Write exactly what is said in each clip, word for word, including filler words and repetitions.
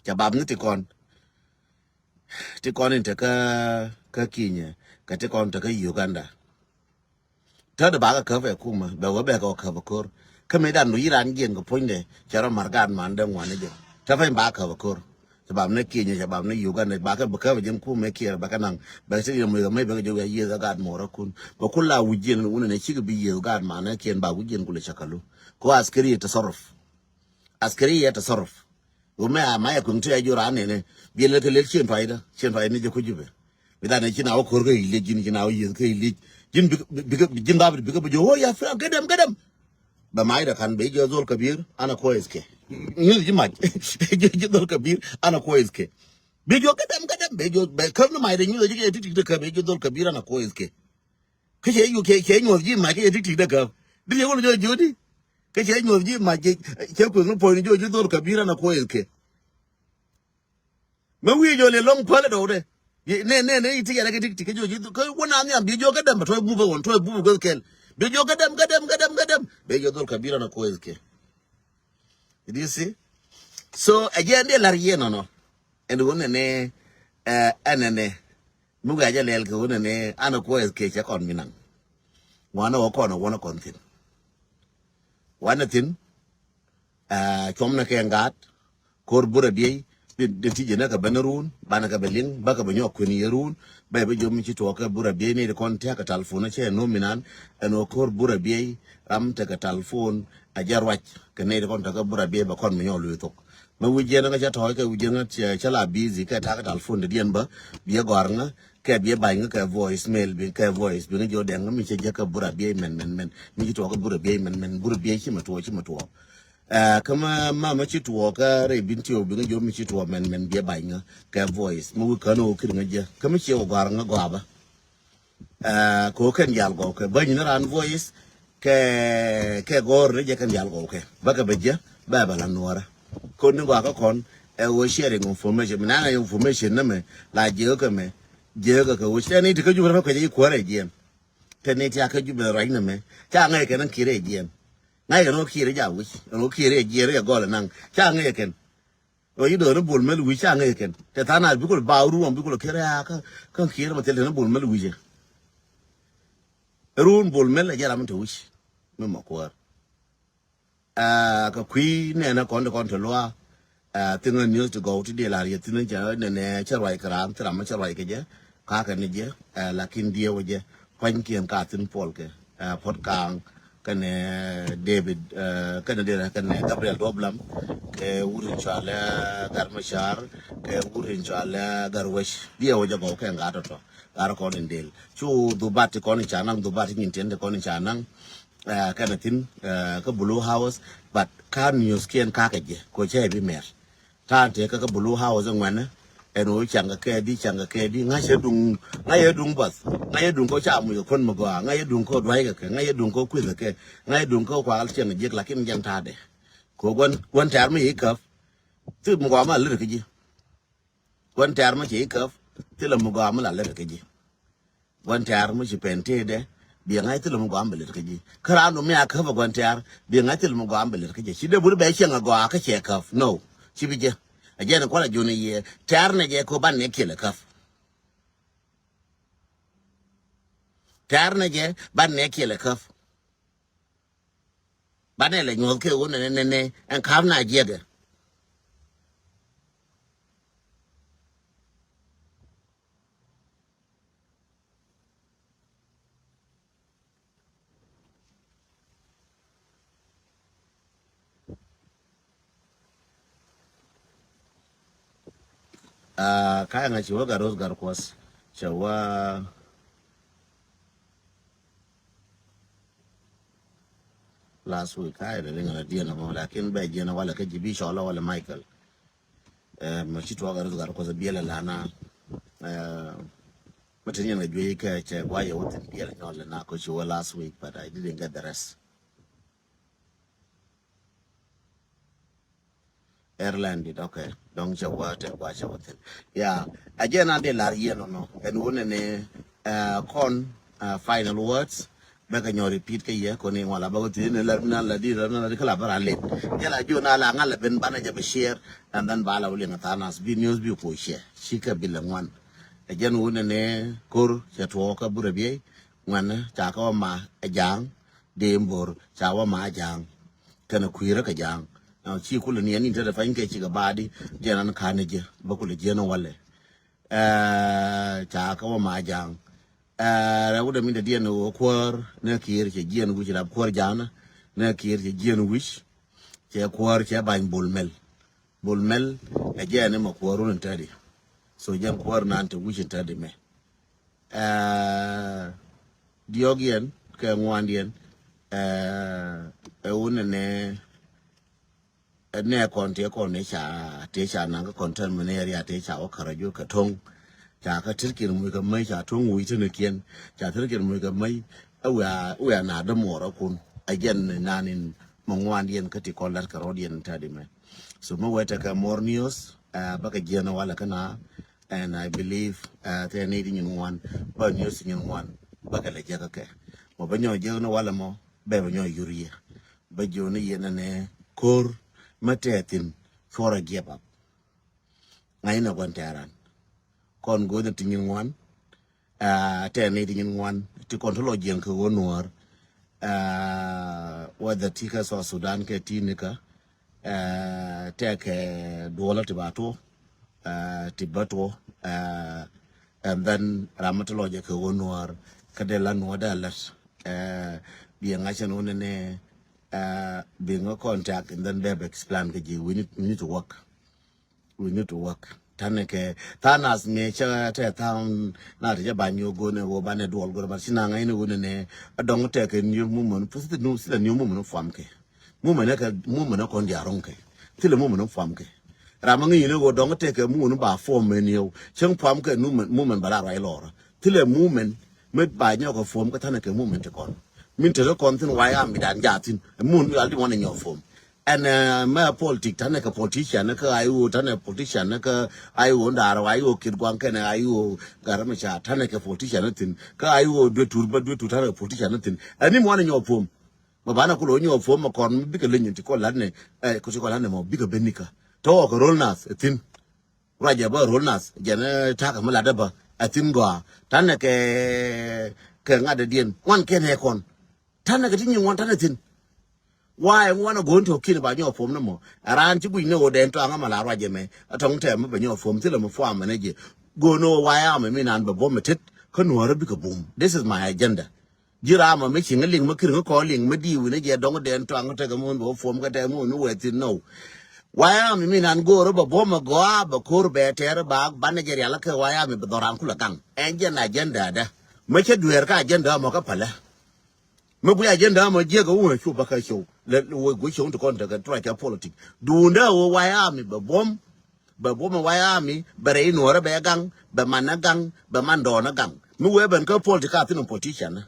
Cɛ bap ni ti kɔn. Ti kɔn in te kä, kä Kenya, kɛ ti kɔn te kä Uganda. Täätdɛ bakɛ käp ɛ kumä, bɛ wä bɛ kɛ wä käp ɛ ko̱r. Kä mëë dan du yi raan jiɛn kɛ puɔ̱nydɛ, cɛ rɔ mar gaat mandɛ ŋuan ni jɛ. Täätdɛ pɛny bakɛ käp ɛ ko̱r. Cɛ bap ni Kenya, cɛ bap ni Uganda, bakɛ bɛ käp ɛ jɛn kumä kiɛɛr, bɛ kɛ naŋ, bɛ kɛ ti yɛ moc kɛ mec bɛ kɛ jiök ɛ yiëth ɛ gaat mɔɔrä kun. Bɛ ku la wi̱c jiɛn wunɛ nɛ cikɛ bi yiëth gaat manɛ kiɛn ba wi̱c jiɛn kulɛ cɛ kälu. Kɛ wä askari yɛ tasaruf. Askari yɛ tasaruf. Wumɛ a ma yɛ kueŋ ti a jor a nɛnɛ. Biɛ lɛ kɛ lel cien tuaydä. Cien tuaydä ni jɛ ku Jubɛ. Bi dhan ɛ ci na wä ko̱r kä i̱ liec, ji̱n ci na wä yieth kä i̱ liec. Ji̱n bikɛ, bikɛ, ji̱n dhap bikɛ bi jor, oh, ya fira, gɛdɛm, gɛdɛm. Bɛ maydä kan bɛ jɛ dhol kabir, ana koyes kɛ. Nyuth ji̱ mac. Jɛ dhol kabir, ana koyes kɛ. Bɛ jor gɛdɛm, gɛdɛm, bɛ jor, bɛ käp ni maydä nyuth ji̱ kɛ ti tik ti käp, bɛ jɛ dhol kabir, ana koyes kɛ. Kä cɛ yuk, cɛ, cɛ nyuɔth ji̱ mac, kä cɛ tik tik dee käp. Di cɛ wun jɔ jiöt di. Kä cɛ nyuɔth ji̱ mac, cɛ, cɛ kueth ni puɔ̱ny ni jɔ ji̱ dhol kabir, ana koyes kɛ. Mɛ wi̱i̱ jɔ lɛ lɔŋ päl dɔw dɛ. Nɛ, nɛ, nɛ, iti yɛrɛ kɛ tik tik kɛ jɔ ji̱ dhol, kä wun a nhiam bi jɔ gɛdɛm, bɛ tuɔy bupɛ wun, tuɔy bupɛ gueth kɛl. Bi jɔ gɛdɛm, gɛdɛm, gɛdɛm, gɛdɛm. Bɛ jɔ dhol kabir, ana koyes kɛ. Did you see? So, ɛ jɛ ɛn dee la̱r yɛ nɔnɔ. Ɛn wun nɛ nɛ, ɛ, ɛn nɛ nɛ. Mi wi̱i̱ a jɛ lɛl kɛ wun nɛ nɛ, an ɛ kuɔth kɛ cɛ kɔn mi naŋ. Ŋuan ɛ wä kɔn ɛ wun ɛ kɔn thi̱n. Wanɛ thi̱n, ɛ, cuɔmnɛ kɛ ŋa̱a̱t, ko̱r burɛ biey, di, di ti̱cɛ nɛ kɛ ben run, banɛ kɛ bɛ liŋ, bä kɛ bɛ nyɔk kuën yɛ run, bɛ bɛ jom mi ci tuɔɔk kɛ burɛ biey ni di kɔn tiak kɛ talfon cɛ no̱o̱m mi nan, ɛn wä ko̱r burɛ biey, ram tekɛ talfon, a jɛ ruac, kɛ ni di kɔn tekɛ burɛ biey bɛ kɔn mi nyɔk luy thok. Mɛ wi̱c jiɛn kä cä tɔ̱ɔ̱c kɛ wi̱c jiɛn kä cä, cä la busy kɛ ta̱a̱ kɛ talfon dee diɛn bä, biɛ gɔ̱a̱r ŋä, kɛ biɛ ba̱ny ŋä kɛ voice mail bi, kɛ voice bi ŋä jiɔ dɛŋ ŋä mi cä jɛ kɛ burɛ biey mɛn, mɛn, mɛn. Mi ci tuɔɔk kɛ burɛ biey mɛn, mɛn, burɛ biey ci mɛ tuɔɔk, ci mɛ tuɔɔk. Ɛ, kä ma, ma, ma ci tuɔɔk kä rɛy bin tiɔɔk bi ŋä jiɔ mi ci tuɔɔk mɛn, mɛn, biɛ ba̱ny ŋä kɛ voice. Mɛ wi̱c kän ɣöö kir ŋä jɛ. Kä mi ciɛ wä gɔ̱a̱r ŋä gɔaa bä. Ɛ, kɛ ɣöö kɛn diaal gɔw kɛ bäny ni raan voice, kɛ, kɛ gɔ̱r ni jɛ kɛn diaal gɔw kɛ. Bä kɛ bɛ jɛ, bä bɛ la nuɔrä. Kɔn ni gɔaa kä kɔn, ɛ ɣöö sharing information. Mi nana information ni mɛ, la jiɛ kɛ mɛ, jiɛ kɛ kɛ ɣöö cɛ ni ti kä Jubɛ rɔ kɛ jɛ kuäär ɛ jiɛn. Tɛ ni ti a kä Jubɛ ruac ni mɛ, ca ŋäc kɛn ni kiɛr ɛ jiɛn. Ŋa̱c kɛn ɣöö kiɛr ɛ ja wi̱c, ɛn ɣöö kiɛr ɛ jiɛn ɛ gɔl ɛ naŋ. Ca ŋäc kɛn. Ɣöö ci do̱r ni Bol Mel wi̱c ca ŋäc kɛn. Tɛ tha̱a̱ŋ nath bikul ba ruɔm bikul kɛn ɛ kä, kä kiɛr mɛ thil tɛ ni Bol Mel wi̱c ɛ. Run Bol Mel ɛ jɛ ram mi te wi̱c. Mi mɛ kuäär. Ɛ, kɛ kui̱ nɛnɛ kɔn ti kɔn ti luaak. Ɛ, thi̱n ɛ news ti gɔw ti diɛ lar yɛ thi̱n cɛ nɛnɛ cɛ ruac kɛ raan, thi ram cɛ ruac kɛ jɛ. Kakɛ ni jɛ, ɛ, lakin diɛ wä jɛ. Kuanykiɛn ka thi̱n puɔl kɛ, ɛ, Puɔt Kaŋ, kɛnɛ David, ɛ, kɛnɛ Dera, kɛnɛ Gabriel Duɔp Lam, kɛ wut in cɔalɛ Gat Macar, kɛ wut in cɔalɛ Gat Wec. Diɛ wä jɛ gɔw kɛ gat tɔtɔ. Gat kɔn in del. Cu dhubat ti kɔn in ca naŋ, dhubat ti nyin tiɛn ti kɔn in ca naŋ. Ɛ, kɛnɛ thi̱n, ɛ, kä Blue House, but ka news kiɛn kakɛ jɛ, ko cɛ bi mɛr. Ta̱a̱n tëë kä kä Blue House ŋuɛnɛ, ɛn ɣöö caŋkɛ kɛ di, caŋkɛ kɛ di, ŋa̱cä duŋ, ŋa̱cä duŋ bath, ŋa̱cä duŋ kä ca muc kɛ kuän mi gɔaa, ŋa̱cä duŋ kä dua̱ckɛ kɛ, ŋa̱cä duŋ kä kuithɛ kɛ, ŋa̱cä duŋ kä kuakäl ciɛŋ jiɛk, lakin jɛn ta̱a̱dɛ. Kɛ ɣöö gua̱n, gua̱n tɛ̈r mi ci käp, thil mi gɔaa mi la lät kä ji̱. Gua̱n tɛ̈r mi ci käp, thil mi gɔaa mi la lät kä ji̱. Gua̱n tɛ̈r mi ci pɛn tëëdɛ, biɛ ŋa̱c thilɛ mi gɔaa mi bɛ lät kä ji̱. Kä raan dom mi a käp ɛ gua̱n tɛ̈r, biɛ ŋa̱c thilɛ mi gɔaa mi bɛ lät kä ji̱. Ci dee bur bɛ cieŋ a gɔaa kä cɛ käp. No. Ci bi jɛ. A jɛn kual a jun i̱ yɛ. Tɛ̈r nɛ jɛ ko ban nɛ kiɛl ɛ käp. Tɛ̈r nɛ jɛ ban nɛ kiɛl ɛ käp. Banɛ lɛ nyuɔ̱th kɛ ɣöö nɛnɛ nɛnɛ ɛn ka̱p na jiɛkɛ. Aa, ka̱a̱c ŋa̱ ci wä gat ro̱th gat kuɔth cɛ wä last week. Ka̱a̱c rɛ riŋ rɛ diɛn ɛmɔ lakin bɛ jiɛn walɛ kä ji̱ bi cɔl walɛ Michael. Ɛ, mɛ ci tuɔk gat ro̱th gat kuɔth biɛl ɛ lana. Ɛ, mɛ tin yɛn kɛ juey kɛ cɛ guayɛ wä thin biɛl nyɔl ɛ na ko ci wä last week, but I didn't get the rest. Airline dit, okay. Dɔ̱ŋ cɛ wä tɛ gua cɛ wä thin. Yeah. A jɛ na dee lar yɛn ɔnɔ. Ɛn wun ni, uh, kɔn, uh, final words. Bɛ kɛ nyɔri pit kɛ yɛ kɔni wala bɛ kɛ thiec ni lɛr mi nan la di lɛr mi nan la di kɛ la bɛ ra lɛt. Jɛ la jiɔ na la ŋa̱l la ben banɛ jɛ bɛ share, and then ba la wuli ŋa thanas bi news bi kuɔ share. Ci kɛ bi lɛ ŋuan. Ɛ jɛn wunɛ ni kor cɛ tuɔɔk kä burɛ biey. Ŋuan ca kɛ wä ma ɛ ja̱a̱ŋ. Dee mbor ca wä ma ja̱a̱ŋ. Kɛnɛ kui̱rä kɛ ja̱a̱ŋ. Na ci kulɛ ni ɛn in te dɛ pany kɛ ci kɛ baadi. Jɛn an ka̱n ɛ jɛ bä kulɛ jiɛn ɛ walɛ. Ɛ, ca kä wä ma ja̱a̱ŋ. Ɛ, rɛw dɛ min dɛ diɛn wä kuäär nɛ kiɛɛr cɛ jiɛn wi̱c rap kuäär ja̱a̱ŋ nɛ kiɛɛr cɛ jiɛn wi̱c. Cɛ kuäär cɛ ba̱ny Bol Mel. Bol Mel ɛ jɛn ni ma kuäär wun in tɛdi. So jɛn kuäär nan te wi̱c in tɛdi mɛ. Ɛ, diɔ̱k yɛn kɛ ŋuan diɛn. Ɛ, ɛ wun nɛ Ɛ nɛ kɔn tëë kɔn tëë ca tëë ca naŋ kä containment area tëë ca wä kärä jur kɛ to̱ŋ. Ca kä tërkin muc kɛ mäc ca to̱ŋ wuc tënɛ kiɛn. Ca tërkin muc kɛ mäc. Ɛ wiaa wiaa na dämuɔrä kun. Ɛ jɛn nan in mɛ ŋuan yɛn kä ti kɔn lat kɛ rɔɔd yɛn in ta̱a̱ di mɛ. So mɛ wee tekɛ more news. Ɛ bä kɛ jiɛn walɛ kä na. And I believe ɛ tëë ni di nyin ŋuan bä news nyin ŋuan bä kɛ lɛ jek kɛ. Mɔ bä nyɔ jek ni walɛ mɔ bɛ bä nyɔ yur yɛ. Bä jiɔni yɛn ɛnɛ ko̱r mä tɛthin cuɔrɛ giɛp ap. Ŋa̱cnɛ gua̱n tɛran kɔn go̱o̱thɛ ti nyin ŋuan. Aa tɛni ti nyin ŋuan ti kɔn ti lɔ jiɛn kɛ ɣöö nuɔ̱ɔ̱r. Aa whether ti kɛ South Sudan kɛ ti nikä. Aa tɛkɛ duɔlä ti ba tuɔ. Aa ti bä tuɔ. Aa and then ram mi ti lɔ jɛ kɛ ɣöö nuɔ̱ɔ̱r kä dee la nuɔ̱ɔ̱r dee lät. Aa biɛ ŋa̱cän wunɛ nɛ. Aa biŋä contact and then bɛ bɛ explain kɛ ji̱ we need, we need to work. We need to work. Tanɛ kɛ tha̱a̱ŋ nath mëë cä tɛ tha̱a̱ŋ na ti cä ba̱ny yio̱ go̱o̱nɛ ɣöö banɛ duɔl go̱o̱rɛ bar ci naŋ ɣän ɣöö nɛ a dɔŋ tɛ kɛ new movement. Thilɛ new movement fuam kɛ movement kɛ movement kɔn diaroŋ kɛ thilɛ movement fuam kɛ. Ram ŋi̱i̱n ɣöö dɔŋ tɛ kɛ movement ba form mɛ new cäŋ fuam kɛ movement ba la ruac lɔrä. Thilɛ movement mi ba nyɔk kɛ form kɛ tha̱a̱ŋ kɛ movement ti kɔn min te kɛ kɔn thin wayam mi dan jathin movement al di wanɛ nyɔk form. Ɛn mɛ politik tanɛ kɛ politician ni kä I O tanɛ politician ni kä I O ndaar wa I O kit guaŋ kɛnɛ I O garɛ mi ca tanɛ kɛ politician ni thin kä I O duet tur bä duet tur tanɛ kɛ politician ni thin. Ɛn ni muanɛ nyɔɔ puɔm mɛ banɛ kulo nyɔɔ puɔm mɛ kɔn mi bikɛ leny ti kɔ latnɛ ɛ kuti kɔ latnɛ mɔ bikɛ ben nikä tɔɔ kɛ rol nath ɛ thin. Ruacɛ bä rol nath jɛn takä mi latdä bä ɛ thin gɔaa tanɛ kɛ kɛ ŋa̱t dɛ diɛn ŋuan kɛn ɛ kɔn. Tanɛ kɛ ti nyi ŋuan tanɛ thin. Waɛ ŋuan a go̱o̱n tɔ̱ kiɛn ba nyɔk puɔm ni mɔ. A raan ci guic ni ɣöö dɛn tɔaŋ ama la ruac ɛmɛ a tɔŋ tɛm mi bɛ nyɔk puɔm thilɛ mi puam mɛn ɛ jɛ. Go̱o̱n ɣöö waɛ amɛ mi naan bɛ buɔ̱m mi tet kä nuɔ̱ɔ̱rä bikɛ bum. This is my agenda. Ji̱ raam mi ci ŋä liŋ mi kir ŋä kɔn liŋ mi di̱i̱ wi̱n ɛ jɛ dɔ̱ŋ dɛn tɔaŋ tek mi wun bɛ wä puɔm kä tɛm mi wun mi wɛ thin nɔw. Waɛ amɛ mi naan go̱o̱rä bɛ buɔ̱m ɛ gɔaa bɛ ko̱r bɛ tɛr ba banɛ jɛ rial kä waɛ amɛ bɛ dhɔran kulɛ gaŋ. Ɛn jɛn agenda dä. Mi cä dueer kä agenda mɔ kä pälä. Mi guic agenda mɔ jiɛk ɛ wun ɛ cu bä kä show lɛ wee guic show ti kɔn tekɛ tuɔc kɛ politik. Duundä ɛ wee White Army bɛ buɔ̱m bɛ buɔ̱m ɛ White Army bɛ rɛy nuɔ̱ɔ̱rä bɛ gaŋ bɛ man ɛ gaŋ bɛ man dɔɔn ɛ gaŋ. Mi wee ben kä politik ka thin ɛ politician ɛ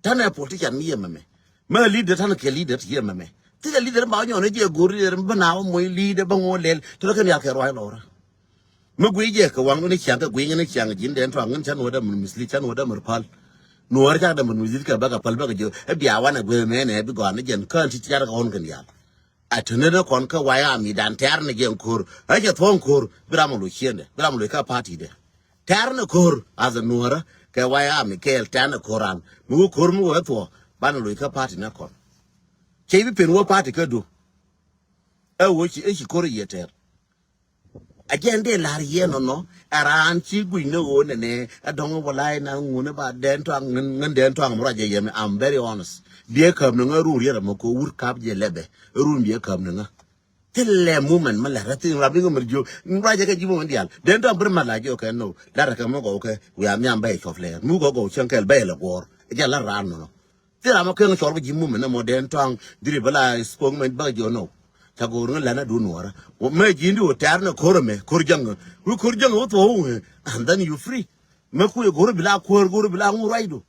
tanɛ politician mi yɛ mɛmɛ. Mi ɛ leader tanɛ kɛ leader ti yɛ mɛmɛ. Thilɛ leader ba wä nyɔn ɛ jiɛ go̱o̱r leader mi bä na wä moc leader bä ŋo̱o̱ lɛl ti lɔ kɛn yal kɛ ruac lɔrä. Mi guic jɛ kɛ waŋ ni ciaŋ kɛ guic ni ciaŋ ji̱n dɛn tuaŋ ni cä nuɔ̱ɔ̱r dämɛ misli cä nuɔ̱ɔ̱r dämɛ päl. Nuɔ̱ɔ̱r cak dämɛ misli kɛ bäkɛ päl bäkɛ jiök ɛ bia wanɛ guic mɛnɛ bi gɔaa ni jɛn kään ti ciaŋ kɛ ɣɔn kɛn diaal. A te ni ni kɔn kä White Army dan tɛ̈r ni jɛn ko̱r ɛ cɛ thuɔ̱ŋ ko̱r bi ram ɔ loc ciëndɛ bi ram ɔ loc kä party dɛ. Tɛ̈r ni ko̱r as a nuɔ̱ɔ̱rä kɛ White Army kɛɛl tɛ̈r ni ko̱r ran mi wä ko̱r mi wä thuɔ̱ɔ̱ banɛ loc kä party ni kɔn. Cɛ i̱ bi pen wä party kä du. Ɛ wä ci ɛ ci ko̱r i̱ yɛ tɛ̈r. A jɛn dee la̱r yɛ nɔnɔ ɛ raan ci guic ni ɣöö nɛnɛ ɛ dɔ̱ŋ wä la̱a̱c na ŋun ɛ ba dɛn tuaŋ ŋän dɛn tuaŋ mi ruac jɛ yɛmɛ. I'm very honest. Biɛ käm ni ŋä run riɛt ɛmɔ kɛ wur kap jɛ lɛpɛ run biɛ käm ni ŋä. Thilɛ movement mi lɛt rɛ thin rap ni ŋä mɛr jiök ruac jɛ kɛ ji̱ movement diaal dɛn tuaŋ bir mat la jiök kɛ no. Lat rɛ kɛ mi gɔw kɛ wiaa nhiam bɛy cuɔp lɛɛr mi gɔw gɔw cäŋ kɛl bɛy lɛ guɔ̱ɔ̱r. Ɛ jɛ lat raan nɔnɔ. Thil ram a ken cɔl kɛ ji̱ mumɛ nɛ mɔ dɛn tɔaŋ dhiri bä la spokesman bä jɔ nɔ. Ca go̱o̱r ŋä lɛn a dun nuɔrä. Mɛ ji̱n di wä tɛr nɛ ko̱r ɛmɛ ko̱r jäŋ. Wi ko̱r jäŋ wä thuɔ̱k wä and then you free. Mɛ kuɛ go̱o̱r bi la kuäär go̱o̱r bi la ŋu ruacdu.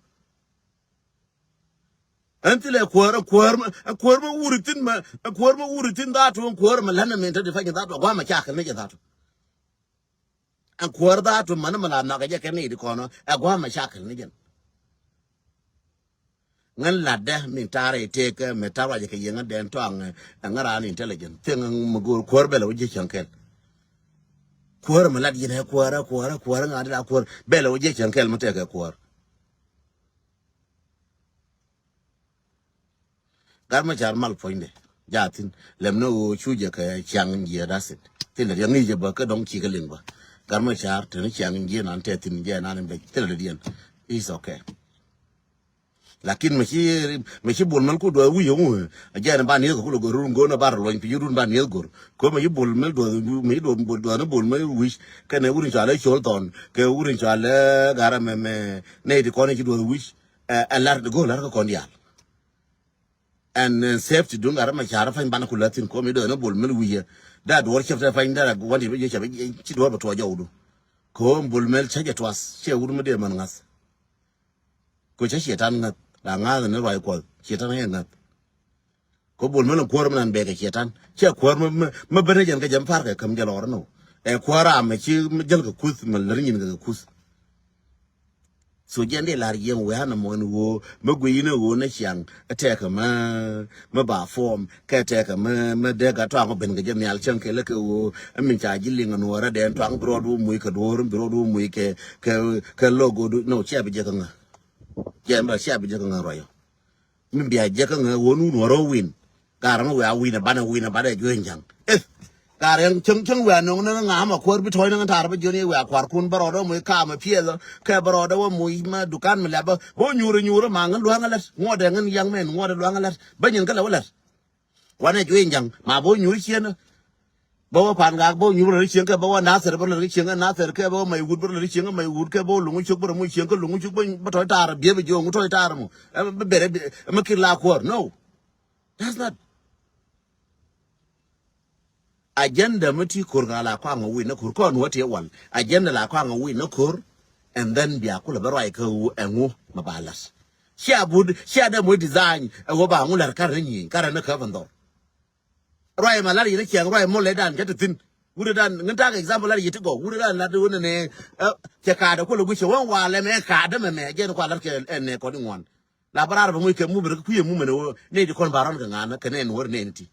Ɛn thilɛ kuäär ɛ kuäär mɛ ɛ kuäär mɛ wuri thin mɛ ɛ kuäär mɛ wuri thin dhaatu ɛn kuäär mɛ lɛn ɛmɛ te di fɛny dhaatu ɛ gua̱a̱mɛ cakɛ ni jɛ dhaatu. Ɛn kuäär dhaatu mani mi la nhɔakɛ jɛ kɛ ni di kɔnɔ ɛ gua̱a̱mɛ cakɛ ni jɛn. Ŋän latdä mi ta̱rɛ itek, eh, mi ta̱rɛ ruacɛ kɛ yieŋä dɛn tɔaŋ, eh, ŋä raan intelligent. Thieŋ mi go̱o̱r kuäär bɛlɛ wä ji̱ cäŋ kɛl. Kuäär mi lat yɛn ɛ kuäär, ɛ kuäär, ɛ kuäär, ŋa̱ di la kuäär. Bɛlɛ wä ji̱ cäŋ kɛl mi tekɛ kuäär. Gat Macar mal puɔ̱nydɛ. Ja thi̱n. Lɛm ni ɣöö cu jɛ kɛ ciaŋ jiɛ dasit. Thilɛ diɛ ŋi̱i̱c jɛ bä kä dɔ̱ŋ ci kɛ liŋ bä. Gat Macar te ni ciaŋ jiɛ nan te thi̱n jɛ nan in bɛ. Thilɛ diɛ diɛn. It's okay. Lakin mɛ ci, mɛ ci Bol Mel ku duɔth wi̱c yɛ ŋu. Jɛ ni ba nieth kɛ kulɛ gor run go̱n a bar luɔny pi run ba nieth gor. Ko mɛ ci Bol Mel duɔth, mɛ ci duɔth, duɔth ni Bol Mel wi̱c. Kɛnɛ wur in cɔal ɛ Col Thɔn. Kɛ wur in cɔal ɛ Gat Macar mɛ, mɛ nɛy ti kɔn in ci duɔth wi̱c. Ɛ, ɛ lar di go̱o̱r lar kä kɔn diaal. Ɛn, ɛn safety duŋ Gat Macar pany banɛ ku lät thi̱n komi dɔ̱ ni Bol Mel wi̱i̱ yɛ. Da duɔr cɛp tɛ pany da wan ti bi jɛ cɛp ci duɔr bɛ tuɔ jɔwdu. Ko Bol Mel cä jɛ tuas cɛ wur mi dee män ŋa̱th. Ko cä Cietan ŋa̱th la ŋa̱th ni ruac kuɔth Cietan ŋa̱th ŋa̱th. Ko Bol Mel kuäär mi nan bɛɛkɛ Cietan. Cɛ kuäär mi, mi, mi ben jɛn kɛ jɛ mi parkɛ käm jɛ lɔr ni wä. Ɛ kuäär ram mi ci mi jäl kɛ kuth mi lär nyin kɛ kuth. So jɛn dee lar yɛn wee an mɔ ni woo mi gui ni woo ni ciaŋ. Tɛkɛ mi, mi ba form kɛ tɛkɛ mi, mi dee gat tuaŋ ben kɛ jɛ nhial cäŋ kɛ lɛ kɛ woo. Min ca ji̱ liŋ nuɔrɛ dɛn tuaŋ bi rɔɔd woo muc kɛ duɔr bi rɔɔd woo muc kɛ, kɛ, kɛ logo du no cia bi jɛ kɛ ŋa. Jɛn ba cia bi jɛ kɛ ŋa ruac yɔ. Mi bia jɛ kä ŋä wä nun wä rɔ win. Gar mi wia win a banɛ win a banɛ juɛ jaŋ. Eh. Gar yɛn cäŋ cäŋ wia nɔŋ ni ŋa ma kuäär bi tɔy ni ŋa tar bi jiɔn yɛ wia kuar kun bä rɔɔdɛ muc ka ma piɛth. Kɛ bä rɔɔdɛ wä muc ma dukan mi lɛp bä. Bä nyuur nyuur ma ŋä luaŋ lɛt. Ŋuɔdɛ ŋä yaŋ mɛn ŋuɔdɛ luaŋ lɛt. Bä nyin kä lɛ wä lɛt. Wanɛ juɛ jaŋ ma bä nyuur ciɛn. Bä wä pan gak bä wä nyup rɔ ri cieŋ kɛ bä wä Nathir bä rɔ ri cieŋ kɛ Nathir kɛ bä wä Maiwut bä rɔ ri cieŋ kɛ Maiwut kɛ bä wä Luŋu Cuk bä rɔ mu cieŋ kɛ Luŋu Cuk bä tɔy tar biep jɛ ŋu tɔy tar mu. Ɛ bɛ bɛrɛ bi mɛ kir la kuɔr no. That's not. Agenda mɛ ti kor ka la kɔaŋ wä win na kor kɔn wä ti wal. Agenda la kɔaŋ wä win na kor. And then bia kulɛ bä ruac kɛ wu ɛŋu mɛ ba lat. Cia bud cia dɛ mɔ design ɛ wä ba ŋu lat karɛ ni nyieny karɛ ni kɛ bä ndhɔr. Ruac ma lar yini ciɛŋ ruac mol lɛ dan cɛ ti thin. Wuri dan ŋin tak example lar yiti gɔw wuri dan lat wuni ni. Cɛ kaadɛ kulɛ guic cɛ wän walɛ mɛ kaadɛ mɛ mɛ jɛn kua lar kɛ ɛn nɛ kɔn iŋuan. La bä rar bɛ muc kɛ mumɛn kɛ kuiɛ mumɛn wä nɛ di kɔn ba rɔn kɛ ŋan kɛ nɛ ni wär nɛ ni ti.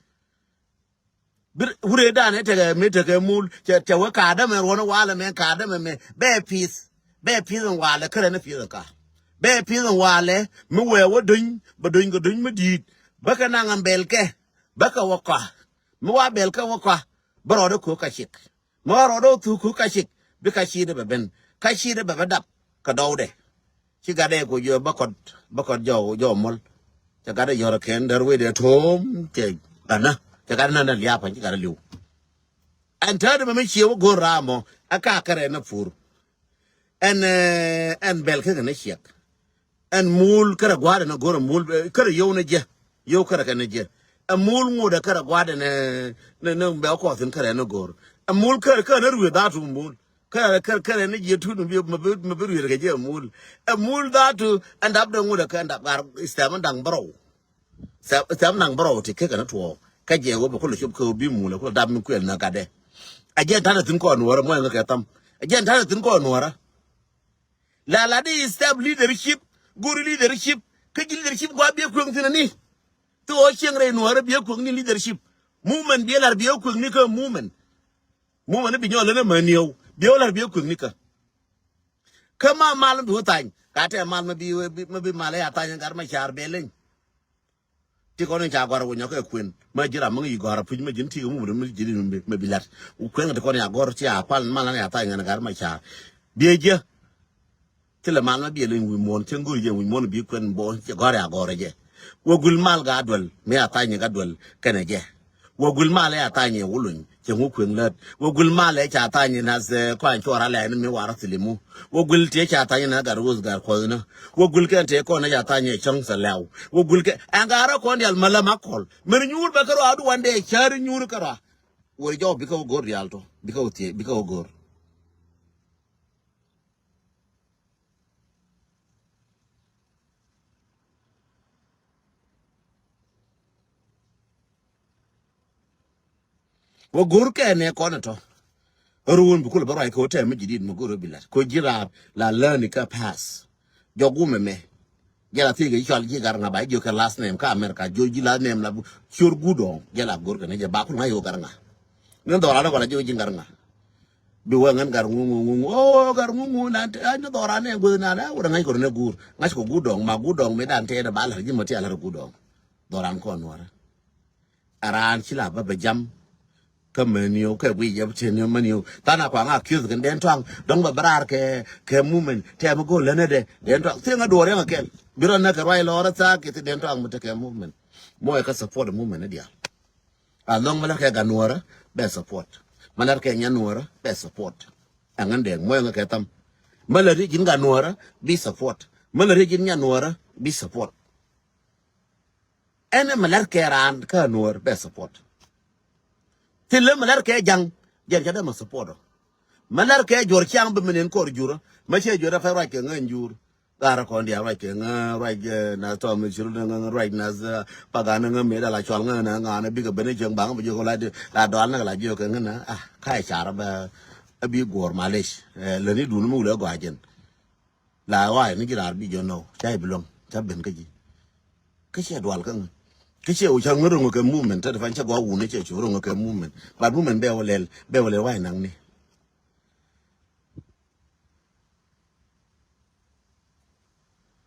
Bir wuri dan ɛ tekɛ mi tekɛ mul cɛ cɛ wä kaadɛ mɛ ruɔn walɛ mɛ kaadɛ mɛ mɛ bɛ pith. Bɛ pith in walɛ kärɛ ni pith in ka. Bɛ pith in walɛ mi wɛ wä duny bɛ duny kɛ duny mi diit bä kɛ naŋ ɛn bɛl kɛ. Bä kɛ wä kɔa mi wa bɛl kɛ wä kɔa. Bä rɔɔdɛ ko̱o̱k ka cik mi wa rɔɔdɛ wä thuuk ko̱o̱k ka cik. Bi ka ciidɛ bɛ ben ka ciidɛ bɛ bɛ dap kɛ dɔwdɛ. Ci gatdɛ ku jɔ bä kɔt bä kɔt jɔw jɔw mɔl. Cɛ gatdɛ yɔrɛ kɛn där wecdɛ to̱o̱m cɛ gatdɛ na dɛ liaap pa̱ny ci gatdɛ li̱w. Ɛn täätdɛ mɛ mi ciɛ wä go̱o̱r raamɔ ɛ ka kärɛ ni pur. Ɛn ɛn bɛl kä kɛ ni ciɛk. Ɛn mul kärɛ gua̱a̱dɛ ni go̱r ɛ mul kärɛ yow ni jɛ. Yow kärɛ kɛ ni jɛ. Ɛ mul ŋot ɛ kärɛ gua̱a̱dɛ ni ni ni bɛ kɔɔth in kärɛ ni go̱r. Ɛ mul kärɛ kärɛ ni ruëë dhaatu mul. Kärɛ kärɛ kärɛ ni jiɛ tut mi bi mi bi ruëë kɛ jɛ ɛ mul. Ɛ mul dhaatu ɛn dap dɛ ŋot ɛ kɛ ɛn dap gar istɛm ɛn daŋ bärɔw. Thɛm naŋ bärɔw ti kekɛ ni tuɔɔk kä jɛ wä bɛ kulɛ cop kɛ wä bi mulɛ kulɛ dap ni kuɛl na gatdɛ. A jɛn ta̱nɛ thi̱n kɔn nuɔrä muɔ̱c ŋä kɛ tham. A jɛn ta̱nɛ thi̱n kɔn nuɔrä. La la di step leadership go̱ri leadership. Kä ji̱ leadership gua biɛ kueŋ thi̱n ni. Thi ɣɔɔ cieŋ rɛy nuɔrä biɛ kueŋ ni leadership. Movement biɛ lar biɛ kueŋ ni kä movement. Movement ni bi nyɔl ni mɛ niɛw biɛ wä lar biɛ kueŋ ni kä. Kä ma mal mi bi wä thany ka tɛ mal mi bi mal ya thany gat ma car bɛ leny. Ti kɔn in ca gɔr wä nyɔk kɛ kuën ma ji̱ ram mi ŋi̱i̱c gɔr a puc ma ji̱n ti kɛ mum ri mi ji̱ ri mi bi lat. Kuën kɛ ti kɔn ya gɔr ti a pal mal an ya thany ŋän gat ma car. Biɛ jiɛ. Ti lɛ mal ma biɛ leny wi̱i̱ muɔ̱n cäŋ go̱r jɛ wi̱i̱ muɔ̱n bi kuën bɔ cɛ gɔr ya gɔr jɛ. Wä gul mal ga duel mi ya thany ga duel kɛnɛ jɛ. Wä gul malɛ ca thany ɛ wuluny cɛ ŋu kueŋ lät. Wä gul malɛ ca thany ɛ nath kɔany cuɔr alɛ ni mi warä thilimu. Wä gul tiɛ ca thany ɛ nath gat wus gat kuɔth ni. Wä gul kɛn tëë kɔn ɛ ca thany ɛ cäŋ thɛ lɛw. Wä gul kɛ ɛn gat rɔ kɔn dial mälä ma kɔl. Mɛn nyuur bɛ kärɔa du wan dee cär nyuur kärɔa. Wä jɔw bikɛ wä go̱r dial tɔ bikɛ wä thiee bikɛ wä go̱r. Wä go̱r kɛ nɛ kɔn tɔ. Ruun bi kulɛ bä ruac kɛ wä tɛm mi ji̱ di̱t mi go̱r bi lat ko ji̱ raar la läni kä pass. Jɔk wumɛ mɛ. Jɛ la thiec kɛ cɔal ji̱ Gatŋa ba jiök kɛ last name kä America, jiök ji̱ last name la bu cior Gudɔŋ. Jɛ la go̱r kɛ ni jɛ ba kul ŋa̱c ɣöö Gatŋa. Ni dhɔran ni kɔn la jiök ji̱ Gatŋa. Bi wee ŋän Gatŋu ŋu ŋu ŋu. Oh, Gatŋu ŋu nan te, ah, ni dhɔran ni guth nan, ah, wurɛ ŋa̱c kɔn ni guur. Ŋa̱c kɔ Gudɔŋ, ma Gudɔŋ mi dan te ni ba lar ji̱ ma ti a lar Gudɔŋ. Dhɔran kɔn Nuɔrä. A raan ci la bä bɛ jam. Kä meniw kɛ guic jɛ bi tiɛn ni meniw. Than a kua ŋa kiöth kɛn Dɛn Tɔaŋ dɔ̱ŋ bɛ bɛ raar kɛ, kɛ movement. Tɛm go̱o̱l länä dɛ Dɛn Tɔaŋ. Thieŋ a duɔɔr yɛn a kɛl. Bi rɔ näk kɛ ruac lɔɔr a thaak kɛ thi Dɛn Tɔaŋ mi tekɛ movement. Mɔ ɛ kä support movement ni diaal. A lɔŋ mi lär kɛ Gat Nuɔrä bɛ support. Mi lär kɛ Nyan Nuɔrä bɛ support. Ɛŋän dɛŋ mɔ ɛŋä kɛ tham. Mi lär ji̱n Gat Nuɔrä bi support. Mi lär ji̱n Nyan Nuɔrä bi support. Ɛn mi lär kɛ raan kä Nuɔr bɛ support. Thilɛ mi lär kɛ Jaŋ, jɛn cɛ dee mi support ɔ. Mi lär kɛ Juɔr Ciaŋ bi mi nin kɔr jur ɔ. Mi cɛ jur ɔ pɛr ruac kɛ ŋä jur. Garɛ kɔn diaal ruac kɛ ŋä ruac, eh, na tɔ mi cir ŋä ruac na, eh, pagan ŋä mi dala cɔl ŋä na ŋa na bikɛ ben cieŋ baŋ bi jiök la di la dɔal na la jiök kɛ ŋä na. Ah, ka ɛ car bɛ, a bi guɔr malish. Eh, lɛ ni dun mi wulɛ gɔa jɛn. La wa̱a̱ ni ji̱ raar bi jɔ̱ nɔw ca i̱ bi luäŋ ca ben kä ji̱. Kä ciɛ dual kä ŋä kä ciɛ wä ca ŋä ro̱ŋ kɛ movement. Tä fan ca gɔaa wun ciɛ cu ro̱ŋ kɛ movement. But movement bɛ wä lɛl, bɛ wä lɛl wa̱a̱ naŋ ni.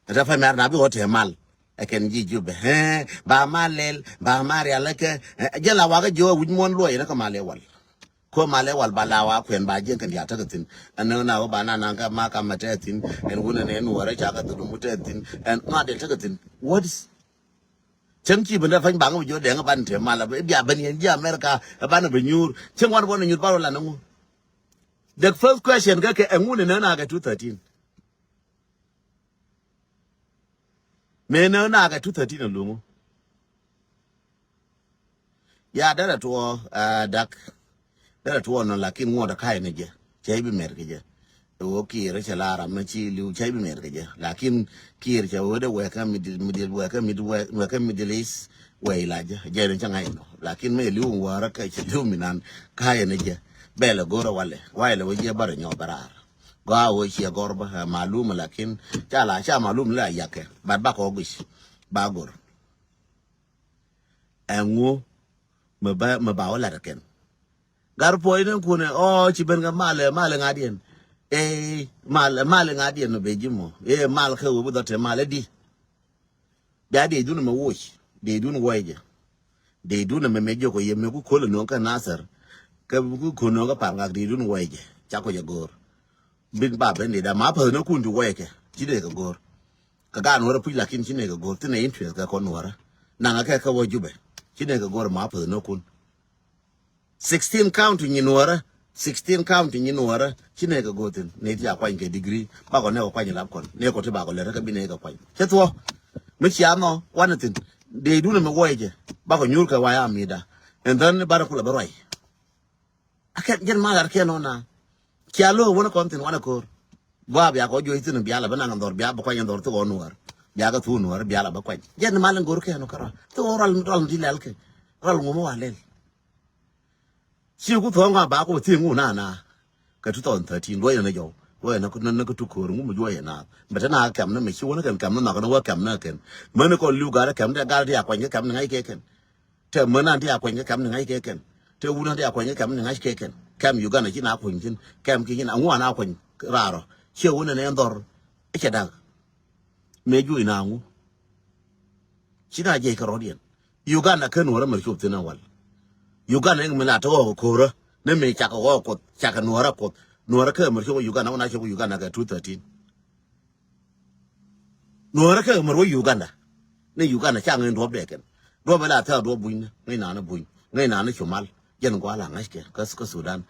Tä fan mɛr na bi wä tɛ mal. Ɛ kɛn ji̱ Jubɛ, eh, ba mal lɛl, ba mal rial ɛ kɛ, eh, jɛ la wakä ji̱ wä wi̱c muɔ̱n luɔy ni kä mal ɛ wal. Ko malɛ wal ba la wa kuɛn ba jiɛn kɛn diaal tekɛ thi̱n. Ɛn ni na wä ba na naŋ kä ma kam mɛ tɛ thi̱n. Ɛn wunɛ nɛ nuɔrɛ ca kɛ dhulum wä tɛ thi̱n. Ɛn ŋa dɛl tekɛ thi̱n. What is? Cäŋ ci ben dɛ pany baŋ mi jiɔ dɛŋ ban te mal bia ben yɛn ji̱ America. Ɛ ban bɛ nyuur cäŋ wan bɔ ni nyuur ba rɔ la ni ŋu. The first question kɛ kɛ ɛŋu ni nɛ na kɛ two thirteen. Mëë näk nakɛ two thirteen a luŋu. Ya derɛ tuɔɔ, ah, dak. Derɛ tuɔɔ nɔ lakin ŋuɔt a ka̱a̱c ni jɛ. Cɛ i̱ bi mɛr kɛ jɛ. Ɛ ɣöö Kiir cɛ la ram mi ci li̱w cɛ i̱ bi mɛr kɛ jɛ. Lakin Kiir cɛ ɣöö dee wɛɛkä Middle, Middle, wɛɛkä Middle, wɛɛkä Middle East wɛɛc la jɛ. Jɛ ni cɛ ŋa̱c nɔ. Lakin mi li̱w wäärä kɛ cɛ li̱w mi nan ka̱a̱c ni jɛ. Bɛl ɛ go̱rä walɛ. Wa̱i̱ lɛ wä jiɛ bärɛ nyɔɔth bä raar. Gɔaa wee ciɛ gɔr bä, eh, malum lakin ca la ca malum la yakɛ. Bat bakɔ guic ba gor. Ɛŋu mi ba mi ba wä lat kɛn. Gar puɔy ni kunɛ ɔ ci ben kɛ malɛ malɛ ŋadiɛn. Ee malɛ malɛ ŋadiɛn mi be ji̱ mɔ ee mal kɛ wee bi dhɔt te malɛ di. Bia dee dun mɛ woc dee dun wɔy jɛ. Dee dun mɛ mɛ jiök kɔ yɛ mɛ ku ko̱l nöŋ kä Nathir. Kä ku ko̱l nöŋ kä Parŋak dee dun wɔy jɛ ca kɔ jɛ go̱o̱r. Bin ba ben dee da ma päth nä kun ti wɔy kɛ ci dee kɛ go̱o̱r. Kɛ gaat nuɔrä puc lakin ci nɛ kɛ go̱o̱r thin ɛ interest kɛ kɔn nuɔrä. Naŋɛ kɛ kɛ wä Jubɛ ci nɛ kɛ go̱o̱r ma päth nä kun. Sixteen county nyi nuɔrä, sixteen county nyi nuɔrä ci nɛ kɛ go̱o̱r thin. Nɛ ti a kuany kɛ degree bakɔ nɛ kɛ kuany lap kɔn nɛ kɔ ti bakɔ lɛt kä bi nɛ kɛ kuany cɛ thuɔ. Mi cia nɔ wanɛ thin dee dunɛ mi wuɔy jɛ bakɔ nyuur kɛ waya mida. And then barɛ kulɛ bä ruay. Akɛ jɛn ma lar kiɛ nɔ na cia lo̱o̱ wänɛ kɔn thin wanɛ ko̱o̱r. Gua bia kɔ juɔc thin bia lɛ bä naŋ dhɔr bia bä kuany dhɔr thok ɔ nuɔr. Bia kɛ thuk nuɔr bia lɛ bä kuany jɛn ma lɛ go̱o̱r kiɛ nɔ kärɔ thok ɔ rual rual mi ti lɛl kɛ rual ŋuɔ̱m wa lɛl. Ci ku thuɔ̱ɔ̱ŋ a ba ku thi̱i̱ŋ wun ana. Kɛ two thousand thirteen luɔyɛ ni jɔw luɔyɛ ni kä tuk ko̱o̱r ŋum juɔyɛ naath. Mɛ te na kɛm ni mɛ ci wä ni kɛn kɛm ni nhɔk ni wä kɛm ni kɛn. Mäni kɔn li̱w gat kɛm ni gat ti a kuany kä kɛm ni ŋa̱c kɛ kɛn. Tɛ män an ti a kuany kä kɛm ni ŋa̱c kɛ kɛn. Tɛ wun an ti a kuany kä kɛm ni ŋa̱c kɛ kɛn. Kɛm Uganda ci na kuany thin kɛm ki ci na ŋuan a kuany raarɔ. Ciɛ wun ni nɛ dhɔr. Icɛ dak. Mëë juɔc na ŋu. Ci na jiɛc kɛ rɔ̱diɛn. Uganda kä nuɔrä mär cop thin a wal. Uganda in mi la te ɣɔɔk ko̱rä ni mi cakɛ ɣɔɔk kuoth cakɛ nuɔrä kuoth. Nuɔrä kä mär cop Uganda wä na cop Uganda kɛ two thirteen. Nuɔrä kä mär wä Uganda. Ni Uganda ca ŋäc duɔ̱p dɛ kɛn duɔ̱p ila thɛk duɔ̱p buny ni ŋäc naan buny ŋäc naan cumal. Jɛn gua̱a̱ la ŋäc kɛ kä Sudan.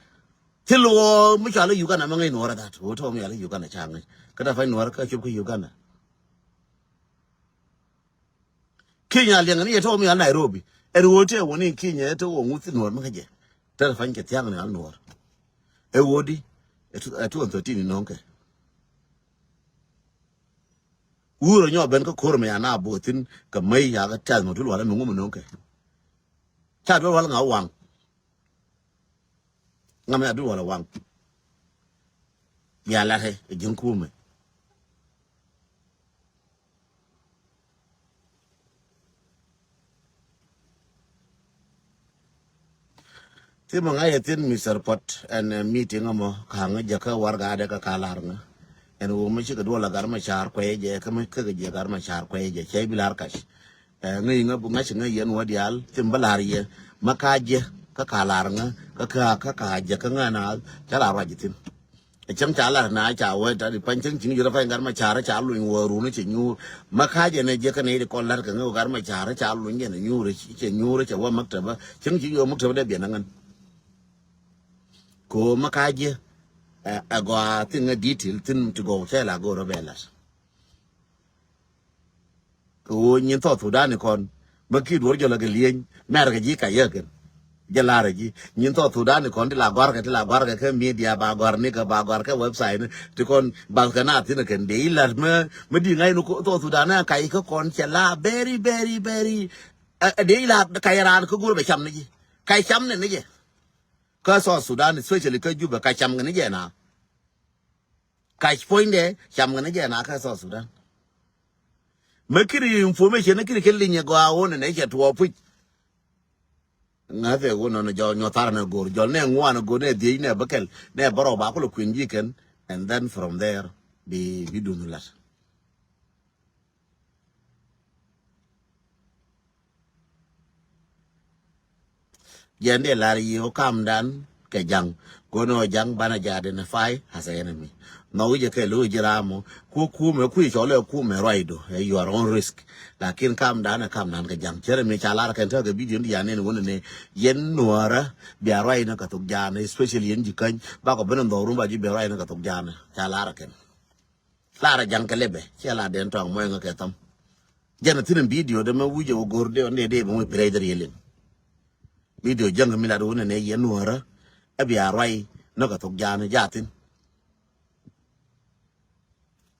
Thil wä mi cɔal Uganda mi ŋäc nuɔrä that wä tɔm yal Uganda ca ŋäc kä ta pa̱ny nuɔrä kä cop kä Uganda. Kenya liɛŋ ni yɛ tɔk mi al Nairobi. Ɛn ɣöö tɛ wä ni Kenya ɛ tɔk wä ŋuth nuɔr mi kä jɛ. Tɛ pany kɛ thiaŋ ni al nuɔr. Ɛ ɣöö di ɛ two thousand thirteen ni no̱o̱ŋ kɛ. Wurɛ nyɔ ben kä ko̱r mi ya na bo̱o̱ thin kɛ mäy ya kɛ tɛth mɔ tul walɛ mi ŋum no̱o̱ŋ kɛ. Ca duɔl wal ŋa waŋ. Ŋa mi a duɔl wal waŋ. Bia lat ɛ ji̱n kumɛ. Ti mi ŋa̱c ɛ thi̱n Mister Pot ɛn, eh, meeting ɛmɔ ka̱ŋ jɛ kä warɛgakdɛ kä ka lar ŋä. Ɛn ɣöö mi cikɛ duɔl a Gat Macar kuɛy jɛ kä mi käkɛ jiɛ Gat Macar kuɛy jɛ cɛ bi lar kac. Ɛ ŋäc ŋä ŋa̱c ŋä yɛn wä diaal thim bä la̱r yɛ ma ka jɛ kä ka la̱r ŋä kä ka kä ka jɛ kä ŋä na ca la̱r ruac thi̱n. Ɛ cäŋ ca la̱r na ca wä ta di pa̱ny cäŋ ciŋ jɛ rɛ pa̱ny Gat Macar ca luny wä run cɛ nyuur ma ka jɛ nɛ jɛ kä nɛ di kɔn la̱r kɛ ŋä Gat Macar ca luny jɛ nɛ nyuur cɛ nyuur cɛ wä maktabä cäŋ ciŋ jɛ wä maktabä dee biɛn ɛ ŋän. Kɛ ɣöö ma ka jɛ ɛ gɔaa thiŋ ŋä detail thi̱n ti gɔw cɛ la go̱o̱r rɔ bɛ la̱r. Kɛ ɣöö nyin South Sudan ni kɔn ma ki duɔr jɔl kɛ lieny mɛr kɛ ji̱ ka yɛ kɛn. Jɛ lar ji̱ nyin South Sudan ni kɔn ti la gɔr kɛ ti la gɔr kɛ kɛ media ba gɔr ni kɛ ba gɔr kɛ website ni ti kɔn ba kɛ na thin kɛn de ilat mɛ mɛ di ŋa̱c ni South Sudan ni a kac kä kɔn cɛ la very very very. Ɛ de ilat kac ran kä go̱r bɛ cam ni ji̱ kac cam ni ni jɛ. Kä South Sudan especially kä Juba kac cam kɛ ni jɛ na. Kac puɔ̱nydɛ cam kɛ ni jɛ na kä South Sudan. Mɛ kiri information ni kiri kɛ linyɛ gɔaa wun ni cɛ tuɔɔk puc. Ŋa̱thɛ wun nɔn jɔl nyuɔth thar ni go̱r jɔl ni ŋuan go̱r ni dhiec ni bäkɛl ni bärɔw ba kulɛ kui̱n ji̱ kɛn. And then from there bi bi dun lat. Jɛn dee lar yi ɔ kamdan kɛ ja̱ŋ. Go̱n ɔ ja̱ŋ banɛ jɛ identify as a enemy. Nhɔk wi̱cɛ kɛ lo̱c ji̱ ram ɔ ku kumɛ kui̱ cɔl ɛ kumɛ ruacdu ɛ your own risk. Lakin kamdan ɛ kamdan kɛ ja̱ŋ cärɛ mi ca lar kɛn tekɛ video ni yan nɛn wun ni yɛn nuɔrä bia ruacni kɛ thok ja̱a̱n especially yɛn ji̱ käny bakɔ ben in dhɔk rum ba ji̱ bia ruacni kɛ thok ja̱a̱n ca lar kɛn. Lar a ja̱ŋ kɛ lɛpɛ ciɛ la den tɔŋ mɔy ŋä kɛ thɔm. Jɛn a thi̱n in video de mɛ wi̱cɛ wä go̱r de ɔn de de bɛ mɔy pirɛc de rieliŋ. Video jäŋ kɛ mi lat wun nɛ yɛn nuɔrä. Ɛ bia ruac nɔ kɛ thok ja̱a̱n ja̱ thi̱n.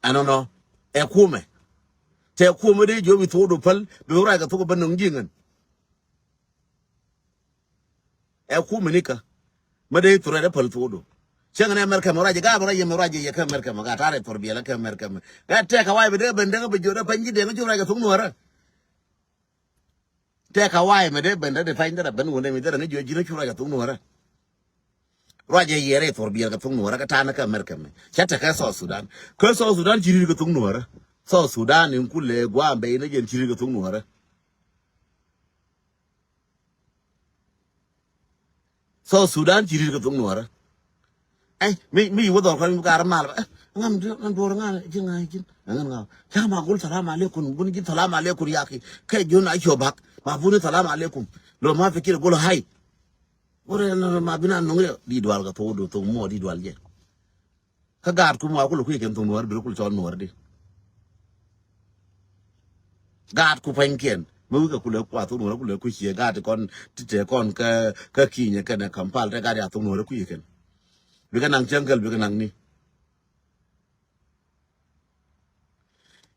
Ɛnɔnɔ ɛ kumɛ tɛ kumɛ de jiɔ bi thok do päl bi ruac kɛ thok bä nɔŋ ji̱ ŋän. Ɛ kumɛ nikä. Mä dee thurɛ dee päl thuɔdu. Cäŋ ni Amerika mɛ ruac gaa bɛ ruac yɛ mɛ ruac yɛ kɛ Amerika mɛ gaa ta̱rɛ thur biɛl kɛ Amerika mɛ. Gaa tɛk a wa̱i̱ bɛ dee ben dee bɛ jiɔ dee pa̱ny ji̱ dee ŋä jiɔ ruac kɛ thuk nuɔrä. Tɛk a wa̱i̱ mɛ dee ben dee dee pa̱ny dee rɛ ben wun dee mi dee rɛ ŋä jiɔ ji̱ ni cu ruac kɛ thuk nuɔrä. Ruac yɛ yɛ rɛ thur biɛl kɛ thuk nuɔrä kɛ ta̱n kɛ Amerika mɛ. Cä tɛk kɛ South Sudan. Kɛ South Sudan ci ri̱t kɛ thuk nuɔrä. South Sudan in kulɛ gua̱a̱m bɛ in a jɛn ci ri̱t kɛ thuk nuɔrä. South Sudan ci ri̱t kɛ thok nuɔrä. Ɛy mi mi wä dhɔr kɔn mi kar mal. Ŋam di ŋam duɔr ŋa ji̱ ŋa ji̱ ŋa ŋa ca ma gul salam alaikum bun ji̱ salam alaikum yaki kɛ jun a ciɔ bak ma bun salam alaikum. Lo ma fikir gul hay. Wurɛ ma bina nuŋ di dual kɛ thok du thok muɔ di dual jɛ. Kä gaat ku muaak kulɛ kui̱ kɛn thok nuɔ̱ɔ̱r biri kul cɔl nuɔ̱ɔ̱r di. Gaat ku pa̱nykiɛn mi wikɛ kulɛ kua thok nuɔ̱ɔ̱r kulɛ kui̱ ciɛ gaat ti kɔn ti te kɔn kä kä kinyɛ kɛnɛ Kampal te gaat ya thok nuɔ̱ɔ̱r kui̱ kɛn. Bikɛ naŋ cäŋ kɛl bikɛ naŋ ni.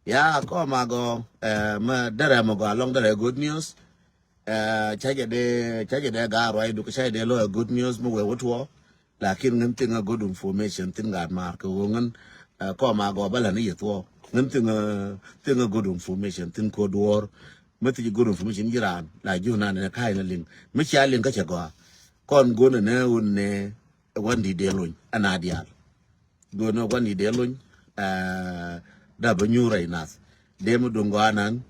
Ya kɔ ma gɔ ɛ mɛ derɛ mɛ gɔ alɔŋ derɛ good news. Ɛ cä jɛ dee cä jɛ dee gaat ruacdu kɛ cä jɛ dee lɔ ɛ good news mɛ wee wä tuɔ. Lakin ŋän thiŋ a good information thi̱n gaat maar kɛ ɣöö ŋän ɛ kɔ ma gɔ bä län i̱ yɛ thuɔɔk ŋän thiŋ a thiŋ a good information thi̱n ko̱ duɔ̱ɔ̱r. Mi thi̱n good information ji̱ raan la ji̱ wä nan ɛ ka̱a̱c ni liŋ mi cia liŋ kä cɛ gɔaa. Kɔn go̱n ɛ nɛ wun nɛ ɛ wan di̱t dee lony ɛ na diaal. Go̱n ɛ wan di̱t dee lony ɛ dap ɛ nyuur rɛy nath. Dee mi duŋ gɔaa nan.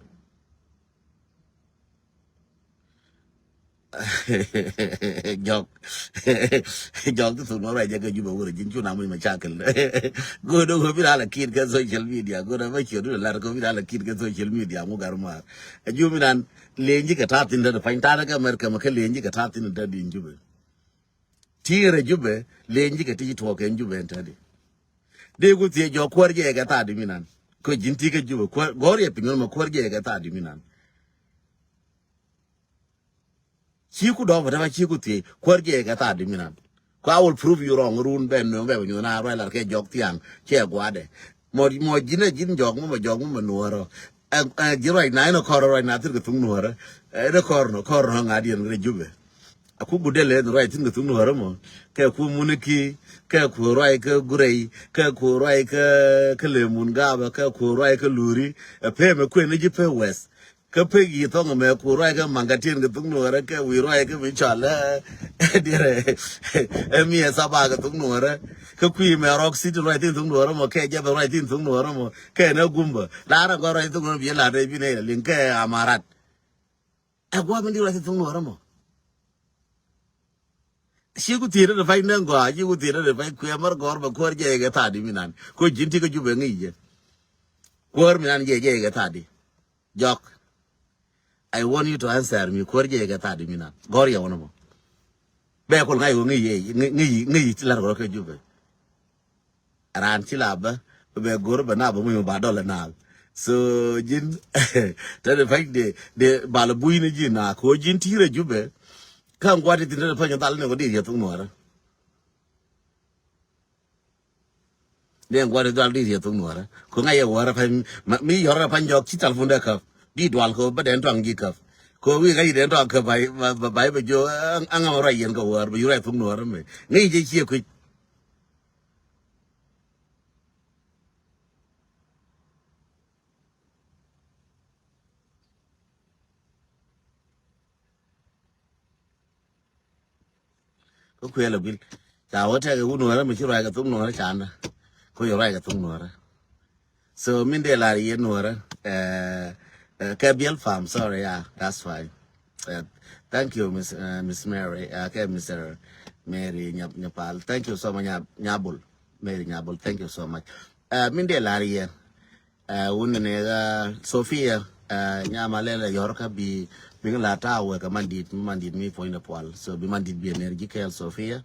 Jɔk. Jɔk ti thun wä rɛy jɛ kɛ Jubɛ wurɛ ji̱n cu na muc mɛ cakil. Go̱o̱dɛ wä bi ralɛ kit kɛ social media go̱o̱dɛ bä ciöt wä lar kɛ bi ralɛ kit kɛ social media ŋu gar maar. Ɛ Jubɛ nan len ji̱ kɛ ta̱a̱ thin dädɛ pany ta̱a̱ kɛ Amerika mɛ kɛ len ji̱ kɛ ta̱a̱ thin dädɛ in Jubɛ. Ti̱i̱rɛ Jubɛ len ji̱ kɛ ti ci tuɔɔk kɛn Jubɛ in tädi. Dee ku thiee jɔk kuäär jɛ kɛ tha̱a̱ di mi nan. Kä ji̱n ti kɛ Jubɛ kuäär gɔ̱r yɛ piny wä mɛ kuäär jɛ kɛ tha̱a̱ di mi nan. Ci ku dɔɔk bä tämɛ ci ku thiec kuäär jiɛc kɛ thaar di mi nan. Ku I will prove you wrong run bɛ nööŋ bɛ bɛ nyuɔ̱n a ruac lar kɛ jɔk thiaŋ cɛ gua̱dɛ. Mɔ mɔ ji̱n ɛ ji̱n jɔk mɔ mɛ jɔk mɔ mɛ nuɔ̱ɔ̱rɔ. Ɛ ɛ ji̱ ruac na in ɛ kɔr ruac na thir kɛ thuŋ nuɔ̱ɔ̱rä. Ɛ in ɛ kɔr nɔ kɔr nɔ ŋa̱diɛn rɛ Jubɛ. Ɛ ku gudɛ lɛ ruac thi̱n kɛ thuŋ nuɔ̱ɔ̱rä mɔ kɛ ku muniki kɛ ku ruac kɛ gurɛy kɛ ku ruac kɛ kɛ lemun gabä kɛ ku ruac kɛ luri. Ɛ pee mɛ kuën ni ji̱ pee wɛth. Kä pek yi thɔŋ mɛ ku ruac kɛ maŋ kɛ tin kɛ thuk nuɔrɛ kɛ wi̱i̱ ruac kɛ mi cɔal ɛ diɛrɛ ɛ mi ɛ saba kɛ thuk nuɔrɛ. Kä kui̱ mɛ rɔk sit ruac tin thuk nuɔrɛ mɔ kɛ jɛ bɛ ruac tin thuk nuɔrɛ mɔ kɛ nɛ gumbä. Lar ɛ gɔr ruac tin thuk nuɔrɛ bi lar dee bi nɛ liŋ kɛ amarat. Ɛ guam in di ruac tin thuk nuɔrɛ mɔ. Ci ku thiet rɛ pany nɛ gɔaa, ci ku thiet rɛ pany kuɛ mär gɔr bɛ kuäär jɛ kɛ thadi mi nan. Ko ji̱n ti kɛ jubɛ ŋi̱i̱c jɛ. Kuäär mi nan jɛ jɛ kɛ thadi. Jɔk. I want you to answer me. Kuäär jɛ kɛ thadi mi nan. Gɔr yɛ wä nɔ mɔ. Bɛ kul ŋa̱c wä ŋi̱i̱c yɛ, ŋi̱i̱c, ŋi̱i̱c, ŋi̱i̱c ti lar gɔr kɛ jubɛ. Raan ci la bä bɛ go̱r bɛ na bä muny ba dɔl na. So ji̱n te de pany de de bal buy ni ji̱n na ko ji̱n ti rɛ jubɛ. Ka ŋuat ti tin te de pany dal ne ko di yɛ thuk nuɔrɛ. De ŋuat ti dal di yɛ thuk nuɔrɛ. Ko ŋa yɛ wä rɛ pany mi yɔr rɛ pany jɔk ci telephone de käp. Di dual ko bä den tɔŋ ji̱ käp. Ko wi̱i̱ ŋa yi den tɔŋ käp bai bai bɛ jo aŋa rɔ yɛn kɛ wä rɛ bɛ yu rɛ thuk nuɔrɛ mɛ. Ŋa yi jɛ ciɛ kui̱c. Kä kuël ɛ guil ca wä tɛk ɛ wut nuɔrä mi ci ruac kɛ thuk nuɔrä candä. Kä yɛ ruac kɛ thuk nuɔrä. So min dee lar yɛ nuɔrä ɛ ɛ kɛ biɛl pam. Sorry, yeah, that's fine. Ɛ, thank you, Miss, ɛ, Miss Mary, ɛ, kɛ Mister Mary Nyapal. Thank you so much, Nyabul. Mary Nyabul, thank you so much. Ɛ, min dee lar yɛ. Ɛ, wun ni nɛ, ɛ, Sofia, ɛ, nyama lɛl ɛ yɔr kä bi, bi ŋa la ta wɛ kɛ mandit, mandit mi puɔ̱ny dɛ pual. So bi mandit bi ɛ ner ji̱ kɛɛl Sofia.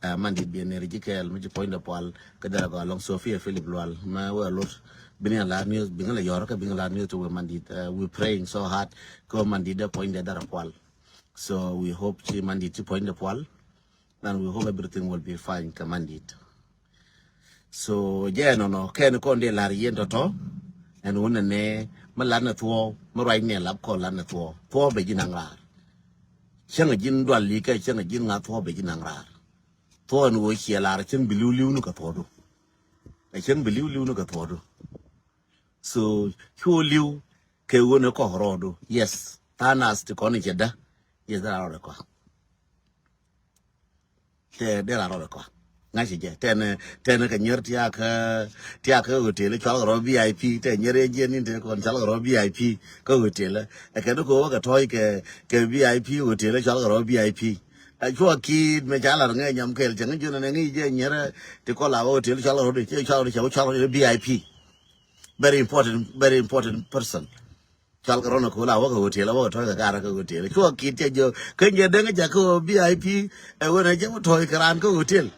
Ɛ, mandit bi ɛ ner ji̱ kɛɛl mi ci puɔ̱ny dɛ pual. Kä dɛrɛ gɔaa lɔŋ Sofia Philip Lual. Mɛ wɛ lot, bi ni la news, bi ŋa la yɔr kä bi ŋa la news to wɛ mandit. Ɛ, we praying so hard. Kä mandit dɛ puɔ̱ny dɛ dɛrɛ pual. So we hope ci mandit ci puɔ̱ny dɛ pual. And we hope everything will be fine kɛ mandit. So jɛ nɔnɔ kɛn kɔn dee lar yɛn tɔtɔ. Ɛn wun nɛ mi lar nɛ thuɔɔ mi ruac nɛ lap kɔn lar nɛ thuɔɔ thuɔɔ bɛ ji̱ naŋ raar. Cäŋ ji̱n dual li kɛ cäŋ ji̱n ŋa thuɔɔ bɛ ji̱ naŋ raar. Thuɔɔ ɛn wun ciɛ lar cäŋ bi liw liw ni kɛ thuɔɔdu. Ɛ cäŋ bi liw liw ni kɛ thuɔɔdu. So cu liw kɛ wun ɛ kɔk rɔɔdu. Yes, thanas ti kɔn i̱ cɛ dä. Yes, dä rɔɔdu kɔk. Tɛ dee la rɔɔdɛ kɔa ŋa̱c jɛ tɛn tɛn kɛ nyier tiakä tiakä hotel cual kɛ rɔ V I P tɛ nyier yɛ jiɛn in te kɔn cual kɛ rɔ V I P kä hotel. Ɛ kɛn ko wä kɛ tɔ̱ɔ̱c kɛ kɛ V I P hotel cual kɛ rɔ V I P. Ɛ cuɔ kiit mɛ ca lar ŋɛ nyam kɛl cɛ ŋä jiɔn nɛ ŋä jɛ nyier ti kɔl a wä hotel cual kɛ rɔ di cual kɛ rɔ di cɛ wä cual kɛ rɔ di V I P. Very important, very important person. Cual kɛ rɔn ɛ ko̱l a wä kɛ hotel a wä kɛ tɔ̱ɔ̱c kɛ kar kɛ hotel. Cuɔ ki̱t cɛ jiök kä jɛ däŋ jɛ kä V I P. Ɛ wen ɛ jɛ wä tɔ̱ɔ̱c kɛ raan kä hotel.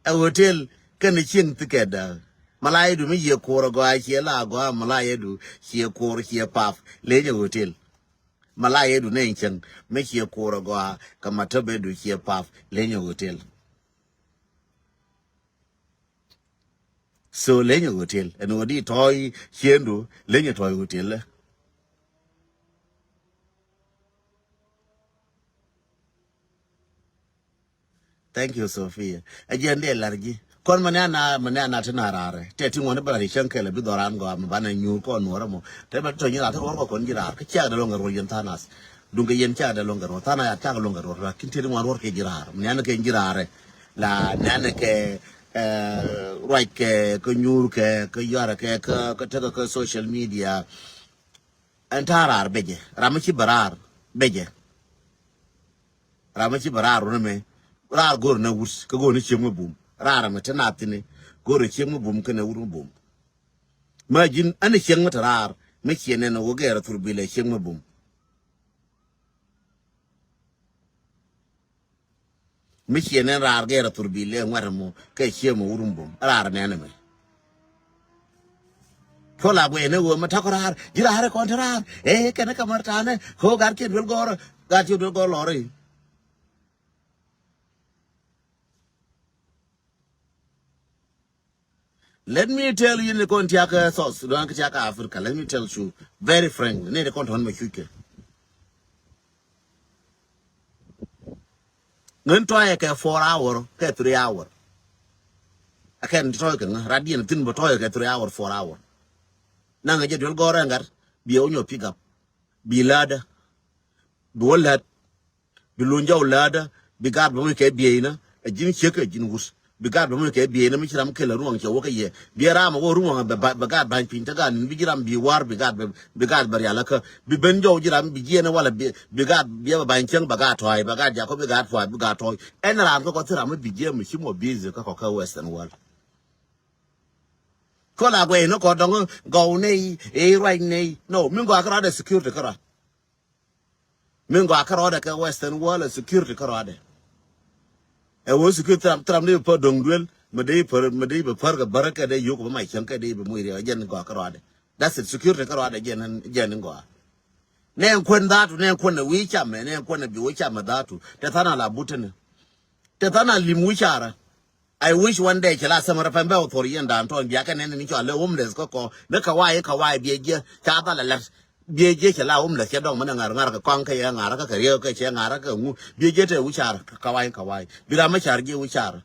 Ɛ hotel kɛn ɛ cieŋ thikɛ dä. Malaya du mi yiëë ko̱r ɛ gɔaa ciɛ la gɔaa malaya du ciɛ ko̱r ciɛ pap leny ɛ hotel. Malaya du nɛy cieŋ mi ciɛ ko̱r ɛ gɔaa kɛ matäbɛ du ciɛ pap leny ɛ hotel. So leny a hotel ɛn ɣöö di tɔ̱ɔ̱c ciëndu leny a tɔ̱ɔ̱c hotel. Thank you, Sophia. Ɛ jiɛn dee lar ji̱ kɔn mɛ ni ana mɛ ni ana ti na raarɛ tɛ ti ŋuɔ̱ni bä la ri cäŋ kɛl ɛ bi dhɔran gɔaa mɛ banɛ nyuur kɔn nuɔrɛ mɔ tɛ bɛ tɔ̱ nyi raar ti ruɔr kɔ kɔn ji̱ raar kä ciak dee luɔ̱ŋ kɛ ruɔr yɛn thanas. Duŋ kɛ yɛn ciak dee luɔ̱ŋ kɛ ruɔr thanas ya ciak luɔ̱ŋ kɛ ruɔr lakin tɛ ti ŋuan ruɔr kɛ ji̱ raar mɛ ni ana kɛ ji̱ raarɛ. La nɛnɛ kɛ ruac kɛ kä nyuur kɛ kä yuarɛ kɛ kä tekɛ kä social media. Ɛn ta̱a̱ raar becɛ ram mi ci bɛ raar becɛ. Ram mi ci bɛ raar run ɛmɛ raar go̱r nɛ wut kä go̱r ni ciek mi bum raar ɛmɛ te nath tini go̱r ni ciek mi bum kɛnɛ wut mi bum. Ma ji̱n ɛn ciek mi te raar mi ciɛ nɛn wä gɛɛr thur bilɛ ciek mi bum. Mi ciɛ nɛn raar gɛɛr a thur bi lɛ ŋuɛt mɔ kɛ ciɛ mɔ wurun bum raar nɛn mɛ. Puɔl a guɛ ni wä ma tak raar ji̱ raar kɔn te raar. Ee kɛn kä mar tanɛ ko gar kiɛ duel gɔr gar kiɛ duel gɔr lɔri. Let me tell you, ni kɔn tiak South Sudan ki tiak Africa. Let me tell you very frankly, ni kɔn tɔn ma cuc kɛ. Ŋän tɔyɛ kɛ four hour kɛ three hour. Akɛn tɔyɛ kɛ ŋä radiɛn thin bä tɔyɛ kɛ three hour four hour. Naŋ jɛ duel gɔrɛ ŋar biɛ wä nyɔ pick up. Bi lätdä, bi wä lät, bi luny jɔw lätdä, bi gaat bɛ muc kɛ bieyna, ɛ ji̱n ciek ɛ ji̱n wut. Bi gaat bɛ muc kɛ bieyna mi ci ram kɛl ɛ ruɔ̱ŋ cɛ wä kä yɛ. Bi ɛ ram ɛ wä ruɔ̱ŋ bɛ, bɛ, bɛ gaat ba̱ny piny te gaat ni̱n bi ji̱ ram bi war bi gaat bɛ, bi gaat bɛ rial ɛ kä. Bi ben jɔw ji̱ ram bi jiɛn ɛ walɛ bi, bi gaat bi ɛ bɛ ba̱ny cäŋ bɛ gaat tɔ̱a̱c, bɛ gaat jakɔ bi gaat pua̱a̱c bi gaat tɔ̱ɔ̱c. Ɛn ram kä kɔ thi ram mi bi jiɛn mi ci mɔ busy kä kɔ kä Western world. Kɔ la guɛy ni kɔ dɔŋ gɔw nɛy, ɛ ruac nɛy. No, mi gɔaa kä ruac dɛ security kä ruac. Min gɔaa kärɔɔdɛ kɛ Western world ɛ security kärɔɔdɛ. Ɛ wee security thram, thram ni bɛ pär do̱ŋ duel, mɛ dee pär, mɛ dee bɛ pär kɛ bärä kɛ dee yio̱k bä mac cäŋ kɛ dee bɛ moc riɛk, ɛ jɛn gɔaa kärɔɔdɛ. That's it, security kärɔɔdɛ jɛn, jɛn gɔaa. Nɛ ɛn kuän dhaatu, nɛ ɛn kuän ɛ wi̱i̱ camɛ, nɛ ɛn kuän ɛ bi wä camɛ dhaatu. Tɛ tha̱a̱n a la but tini. Tɛ tha̱a̱n a lim wi̱i̱ carä. I wish one day cɛ la sɛmɛ rɛ pɛn bɛ wä thor yɛn da̱a̱n tɔn bia kɛ nɛn ni cɔal lɛ homeless kä kɔ. Ni kɛ wa̱a̱, kɛ wa̱a̱ biɛ jiɛ ca dhal ɛ lɛr. Biɛ jiɛ cɛ la homeless cɛ dɔŋ mɛn ɛ ŋa̱r ŋa̱r kɛ kɔaŋ kɛ yɛ ŋa̱r kä kɛ riek kɛ cɛ ŋa̱r kä ŋu. Biɛ jiɛ tɛ wi̱i̱ car kɛ wa̱a̱, kɛ wa̱a̱. Bi ram mɛ car jiɛ wi̱i̱ car.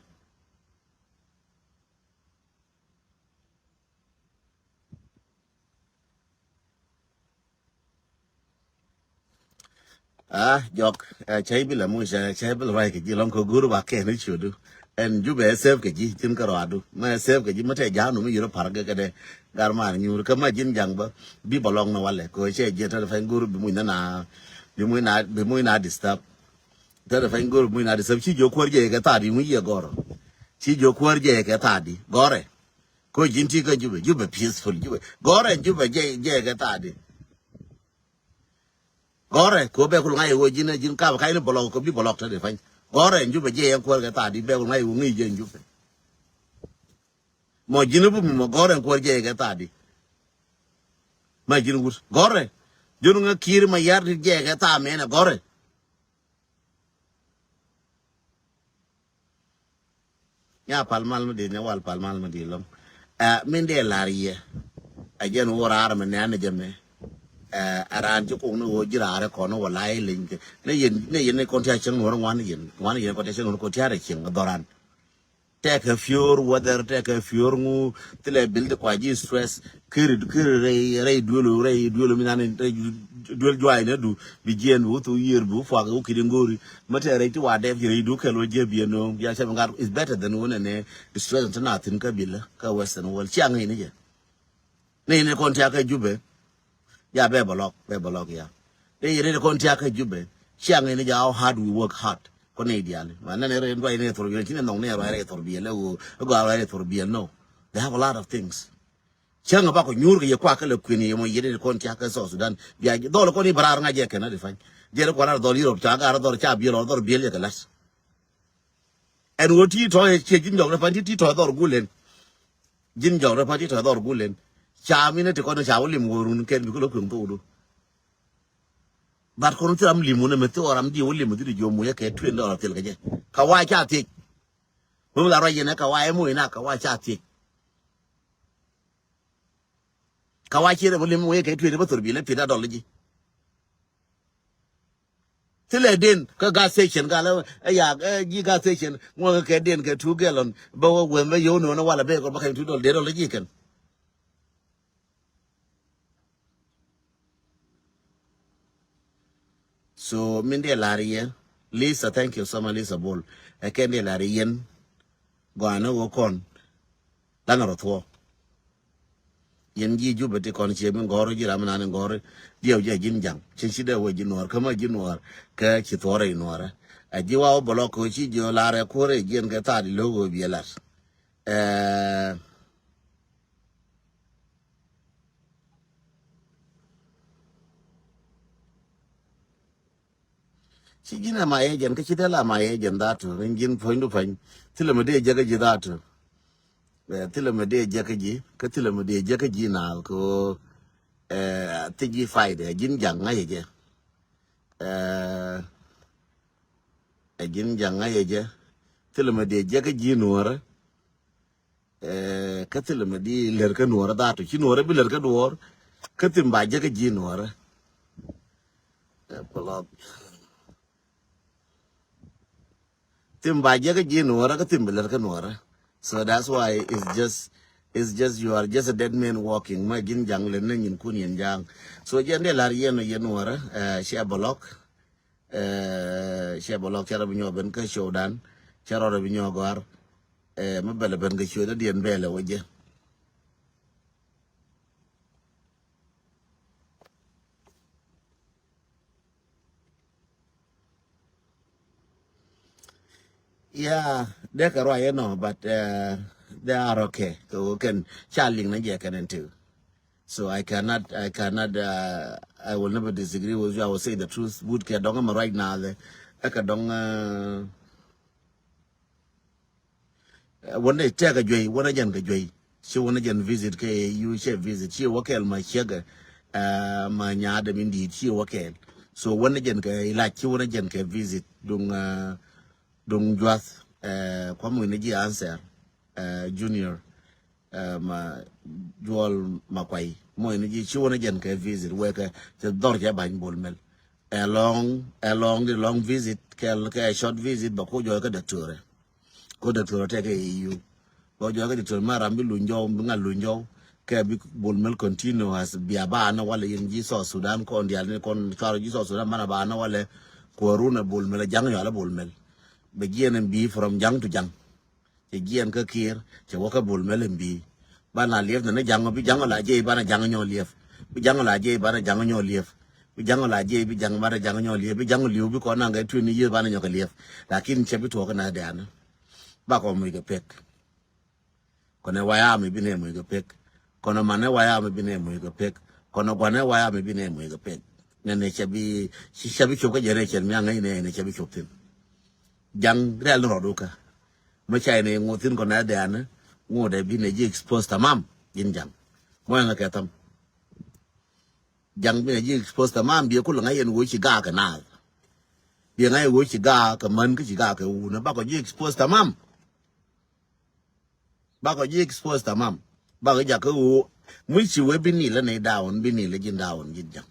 Ah, jɔk, eh, cɛ i̱ bi la muc, eh, cɛ i̱ bi la ruac kɛ ji̱ lɔŋ kɛ go̱o̱r ba kɛn i̱ ciötdu. Ɛn Jubɛ ɛ sɛp kɛ ji̱, ji̱n kɛ ruaadu. Mɛ ɛ sɛp kɛ ji̱, mɛ tɛ ja̱a̱n wä mi yio̱r ɛ pa̱r kɛ kɛ dɛ. Gar maar nyuur, kä ma ji̱n ja̱ŋ bä, bi bɛ lɔŋ ni walɛ. Kɛ ɣöö cɛ jiɛ te dee pɛny go̱o̱r bi muc na na, bi muc na, bi muc na disturb. Te dee pɛny go̱o̱r bi muc na disturb. Ci jiök kuäär jɛ kɛ thaadi, ŋui̱c yɛ gɔ̱r. Ci jiök kuäär jɛ kɛ thaadi, gɔ̱rɛ. Kɛ ɣöö ji̱n ti kä Jubɛ, Jubɛ peaceful, Jubɛ. Gɔ̱rɛ Jubɛ jɛ, jɛ kɛ thaadi. Gɔ̱rɛ, kɛ ɣöö bɛ kul ŋa̱c ɛ ɣöö ji̱n, ji̱n kap ɛ ka̱c ni bɛ lɔk, kɛ bi bɛ lɔk te di pa̱ny. Gɔ̱rɛ, Jubɛ jiɛ yɛn kuäär kɛ thaadi, bɛ kul ŋa̱c ɛ ɣöö ŋi̱i̱c jɛ Jubɛ. Mɔ ji̱n i̱ bi mumɔ gɔ̱rɛ kuäär jiɛ kɛ thaadi. Ma ji̱n wut. Gɔ̱rɛ. Jun ŋä Kiir ma yar di jiɛ kɛ thaamɛ nɛ gɔ̱rɛ. Nya pal mal mi di, nya wal pal mal mi di lɔŋ. Ɛ, min dee lar yɛ. Ɛ jɛn wä raar mi nɛn jɛ mɛ. Ɛ, ɛ raan ci kok ni wä ji̱ raar kɔn wä la iliny kɛ. Ni yɛn, ni yɛn ni kɔn ti a cäŋ nuɔr ŋuan yɛn. Ŋuan yɛn kɔn ti a cäŋ nuɔr kɔn ti a rɛ cieŋ dhɔran. Tɛkɛ piöör whether tɛkɛ piöör ŋu thilɛ bil ti kua ji̱ stress. Kiri, kiri rɛy, rɛy duel, rɛy duel mi nan, rɛy duel juay ni du. Bi jiɛn, bi wä thok yiër, bi wä puak, wä kidi ŋo̱ri. Mä tɛ rɛy ti wa dɛp ji̱ rɛy du kɛl wä jiɛ biɛ no̱o̱ŋ. Bia cɛ bi ŋa̱r is better than wä nɛnɛ stress ti na thi̱n kä bilä kä Western world. Ciaŋ in jɛ. Ni ni kɔn tiakä Jubɛ. Ya bɛ bɛ lɔk, bɛ bɛ lɔk ya. Ni ni kɔn tiakä Jubɛ. Ciaŋ in jɛ how hard we work hard. Kɔn ni diali. Ma nɛnɛ rɛy duay ni thor biɛ, ci ni nɔŋ ni rɛy thor biɛ lɛ wo. Gɔaa rɛy thor biɛ no. They have a lot of things. Cäŋ a bakɔ nyuur kɛ yɛ kuak kä lɛ kui̱ni yɛ mɔ yɛ dee kɔn tiak kä South Sudan. Bia dhɔl kɔn i̱ bä raar ŋa̱c jɛ kɛn a di pa̱ny. Jɛ ri kuan a dhɔl Europe ca gar dhɔl ca biɛl ɔ dhɔl biɛl yɛ kɛ la̱t. Ɛn ɣöö ti tɔ̱ yɛ ciɛ ji̱n jɔk rɛ pa̱ny ti ti tɔ̱ dhɔl gul ɛn. Ji̱n jɔk rɛ pa̱ny ti tɔ̱ dhɔl gul ɛn. Ca mi ni ti kɔn ca wä lim ɣöö run kɛn bi kɛ lo̱ kueŋ thok du. But kɔn ti ram lim wun ɛmɛ thok ram di wä lim thok di jiɔ muc ɛ kɛ twenty dollar thil kɛ jɛ. Ka wa ca thiec. Mɛ mi la ruac yɛn ɛ ka wa ɛ muc na ka wa ca thiec. Ka wa ci rɛ bä lim wee kɛ tueeri bä thor biɛl ɛ pi̱t a dɔl ji̱. Thilɛ den kä gas station gal ɛ ya ɛ ji̱ gas station ŋuɔ̱k kɛ den kɛ two gallon bä wä wem bä yo̱w nööni walɛ bee kɔ bä kɛn two dɔl dee dɔl ji̱ kɛn. So min dee lar yɛ Lisa, thank you so much Lisa Bol. Ɛ kɛn dee lar yɛn gɔaa ni wä kɔn. Laŋ rɔ thuɔ̱k. Yɛn ji̱ Jubɛ ti kɔn cie mi gɔ̱r ji̱ ram mi nani gɔ̱r diɛw jɛ ji̱n jaŋ. Ci ci dee wä ji̱ nuɔ̱ɔ̱r kä ma ji̱ nuɔ̱ɔ̱r kä ci thuɔ̱rɛ i̱ nuɔ̱ɔ̱rä. A ji̱ wa wä bɛ lɔk kɛ ci ji̱ lar ɛ kuäärɛ jiɛn kɛ thaat i̱ lo̱k ɣöö biɛ lat. Ɛɛ. Ci ji̱n a ma yɛ jɛn kä ci dee la ma yɛ jɛn dhatu rin ji̱n puɔ̱nydu puɔ̱ny. Thilɛ mi dee jɛ kä ji̱ dhatu. Ɛ, thilɛ mi dee jɛ kä ji̱ kä thilɛ mi dee jɛ kä ji̱ na ko. Ɛ, thi ji̱ faidɛ ji̱n jaŋ ŋa̱c jɛ. Ɛ, ɛ ji̱n jaŋ ŋa̱c jɛ. Thilɛ mi dee jɛ kä ji̱ nuɔ̱ɔ̱rä. Ɛ, kä thilɛ mi di lɛr kä nuɔrä dhatu ci nuɔrä bi lɛr kä duɔr. Kä thim ba jɛ kä ji̱ nuɔrä. Ɛ, pulɔt. Thim ba jɛ kä ji̱ nuɔrä kä thim bi lɛr kä nuɔrä. So that's why it's just It's just, you are just a dead man walking. Ma ji̱n ja̱ŋ lɛ ni nyinkun yɛn ja̱a̱ŋ. So jɛn dee la̱r yɛn ɔ yɛn wäärä, eh, share block. Eh, share block, cɛ rɔ bi nyɔk ben kä show dan. Cɛ rɔ rɔ bi nyɔk gɔ̱a̱r. Eh, mi bɛlɛ ben kä show dan diɛn bɛlɛ wä jɛ. Yeah, dee kɛ ruac ɛnɔ, but, uh, they are okay. So kɛn ca liŋ na jɛ kɛn ɛn tëë. So I cannot, I cannot, uh, I will never disagree with you. I will say the truth. Wut kɛ dɔŋ ɛmɛ ruac naath ɛ kɛ dɔŋ, uh, Ɛ, wänɛ tɛk kɛ juey, wänɛ jɛn kɛ juey. Ci wänɛ jɛn visit kɛ yu cɛ visit. Ci wä kɛl ma ciek, ɛ, ma nyaadɛ min di̱i̱t ci wä kɛl. So wänɛ jɛn kɛ ilac, ci wänɛ jɛn kɛ visit. Duŋ, ɛ, duŋ juath, ɛ, kuam wi̱n ji̱ answer, ɛ, junior, ɛ, ma juɔl ma kuay. Mɔ in ji̱ ci wänɛ jɛn kɛ visit. Wekɛ cɛ dhɔr cɛ ba̱ny bol mɛl. Ɛ lɔŋ, ɛ lɔŋ di lɔŋ visit, kɛ, kɛ short visit ba ko jɔy kä doctor. Ko doctor tɛ kɛ E U. Ba jɔy kä doctor ma ram bi luny jɔw, bi ŋa luny jɔw. Kɛ bi bol mel continue as bia ba na wala yin ji̱ South Sudan kɔn dial ni kɔn chwar ji̱ South Sudan mana ba na wala ko runa bol mel jaŋ yɔ ala bol mel. Bɛ jiɛn bi from jaŋ to jaŋ. Cɛ jiɛn kä Kiir, cɛ wä kä bol mel in bi. Ba na liɛp ni ni jaŋ bi jaŋ la jiɛc ba na jaŋ nyɔ liɛp. Bi jaŋ la jiɛc ba na jaŋ nyɔ liɛp. Bi jaŋ la jiɛc bi jaŋ ba na jaŋ nyɔ liɛp. Bi jaŋ liu bi kɔn naŋ kɛ twenty years ba na nyɔ kɛ liɛp. Lakin cɛ bi tuɔk na dɛɛn. Ba kɔ muc kɛ pek. Kɔnɛ wayam i̱ bi nɛ muc kɛ pek. Kɔnɛ manɛ wayam i̱ bi nɛ muc kɛ pek. Kɔnɛ guanɛ wayam i̱ bi nɛ muc kɛ pek. Nɛ nɛ cɛ bi, cɛ bi cop kä generation mi aŋäc nɛ nɛ cɛ bi cop thin. Jaŋ rɛl ni rɔɔdu kä. Mɛ ca inɛ ŋot thin kɔnɛ dɛɛn ŋot ɛ bi nɛ ji̱ expose tamam. Ji̱n jaŋ mɔ ɛŋɛ kɛ tham. Jaŋ bi nɛ ji̱ expose tamam bi kul ŋa̱c yɛn ɣöö ci gaak kɛ naath. Bi ŋa̱c ɣöö ci gaak kɛ män kä ci gaak kɛ wun bakɔ ji̱ expose tamam. Bakɔ ji̱ expose tamam. Bakɔ jakä ɣöö muc ci wee bi nil lä nɛy dawn bi nil lä ji̱n dawn ji̱n jaŋ.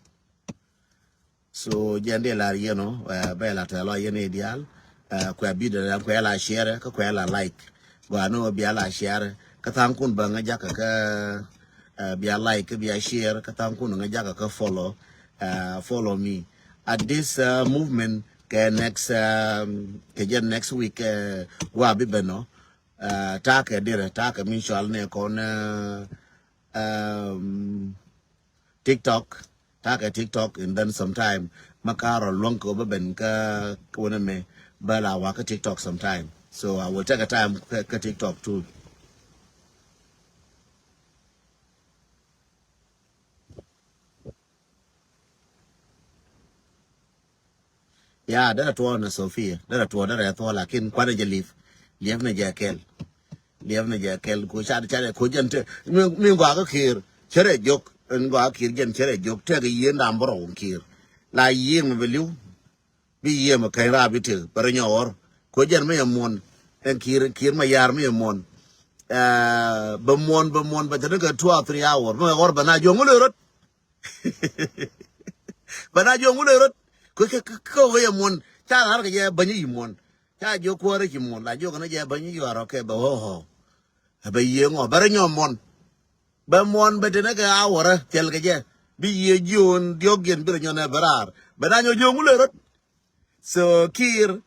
So jɛn dee lar yɛn ɔ, eh, bɛ la tɛl ɔ yɛn i̱ diaal. Eh, kuɛ video dan kuɛ la share kä kuɛ la like. Gɔaa ni ɣöö bia la share kä tha̱a̱ŋkun bä ŋä jakä kä, eh, bia like kä bia share kä tha̱a̱ŋkun ŋä jakä kä follow. Eh, follow me at this, eh, movement kɛ next, eh, kɛ jɛn next week, eh, wa bi ben ɔ. Eh, ta̱a̱ kɛ dirɛ ta̱a̱ kɛ min cual ni kɔn, eh, um, TikTok. Ta̱a̱ kɛ TikTok and then sometime ma ka̱a̱r ɔ luɔ̱ŋ kɛ wä bä ben kä wänɛ mɛ bä la wa kä TikTok sometime. So I will take a time kä, kä TikTok too. Ya, derɛ tuɔɔk na Sofia, derɛ tuɔɔk, derɛ tuɔɔk, lakin kuanɛ jɛ li̱ep, li̱ep ni jɛ kɛl, li̱ep ni jɛ kɛl, ku ca, ca, ku jɛn te, mi, mi gɔaa kä Kiir, cɛ rɛ jok, in gɔaa Kiir jɛn cɛ rɛ jok, tɛk yien dam bä rɔw Kiir, la yien mi bi li̱w, bi yien mi kɛny raap bi tek, bɛ rɛ nyɔ ɣɔr, ku jɛn mi yɛ muɔn, ɛn Kiir, Kiir ma yaar mi yɛ muɔn, eh, bɛ muɔn, bɛ muɔn, bɛ te ni kɛ two or three hour, mi yɛ ɣɔr bɛ na jɔŋ wulɛ rot. Bɛ na jiɔk ŋulɛ rot. Kɛ, kɛ, kɛ, kɛ wee yɛ muɔn. Ca lar kɛ jɛ bäny yi muɔn. Ca jiɔk kuäärä ci muɔn. La jiɔk kɛn jɛ bäny yi yuarɔ kɛ bɛ hoho. Bɛ yiee ŋɔ. Bɛ rɛ nyɔ muɔn. Bɛ muɔn bɛ tenɛ kɛ a wärä. Thil kɛ jɛ. Bi yiee jion diɔk jiɛn bi rɛ nyɔ nɛ bɛ raar. Bɛ na nyɔ jiɔk ŋulɛ rot. So Kiir,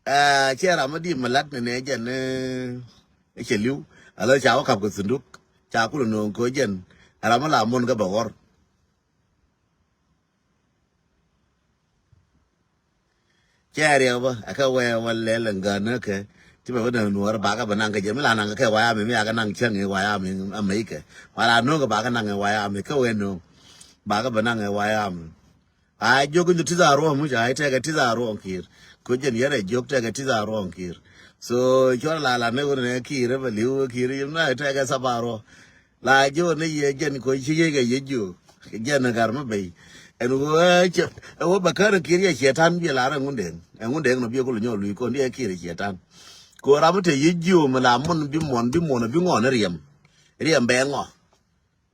ah, cɛ ram mi di mi lat ni nɛ jɛn, eh, cɛ li̱w. Ala ca wä kap kɛ thunduk. Ca kulɛ no̱o̱ŋ kɛ jɛn. Ram mi la mun kɛ bɛ ɣɔr. Cɛ riɛk bä, ɛ kɛ wɛ wä lɛl ɛn gän nä kɛ. Ti bɛ bä nɛ nuɔr bakɛ bɛ naŋ kɛ jɛ. Mi la naŋ kɛ wayami, mi akɛ naŋ cäŋ i̱ wayami, amɛ ikɛ. Wala no̱o̱ŋ kɛ bakɛ naŋ i̱ wayami, kɛ wɛ no̱o̱ŋ. Bakɛ bɛ naŋ i̱ wayami. A jiök in ti tith a ruɔ̱ŋ mi ca, a tɛkɛ tith a ruɔ̱ŋ Kiir. Ko jɛn yɛn ɛ jiök tɛkɛ tith a ruɔ̱ŋ Kiir. So cɔl la la ne wun ne Kiir ɛ bɛ li̱w Kiir yim na tɛkɛ saba ruɔ̱ŋ. La jiök ni yɛ jɛn ko ci yek ɛ yɛ jiök. Jɛn ɛ gar mi bɛy. Ɛn wä cɛ, ɛ wä bɛ kär Kiir yɛ cɛ tan bi la rɛ ŋun deŋ. Ɛ ŋun deŋ nɔ bi kul nyɔ luy ko ni ɛ Kiir cɛ tan. Ko ram mi te yɛ jiök mi la mun bi muɔn, bi muɔn, bi ŋɔn riɛm. Riɛm bɛ ŋɔ.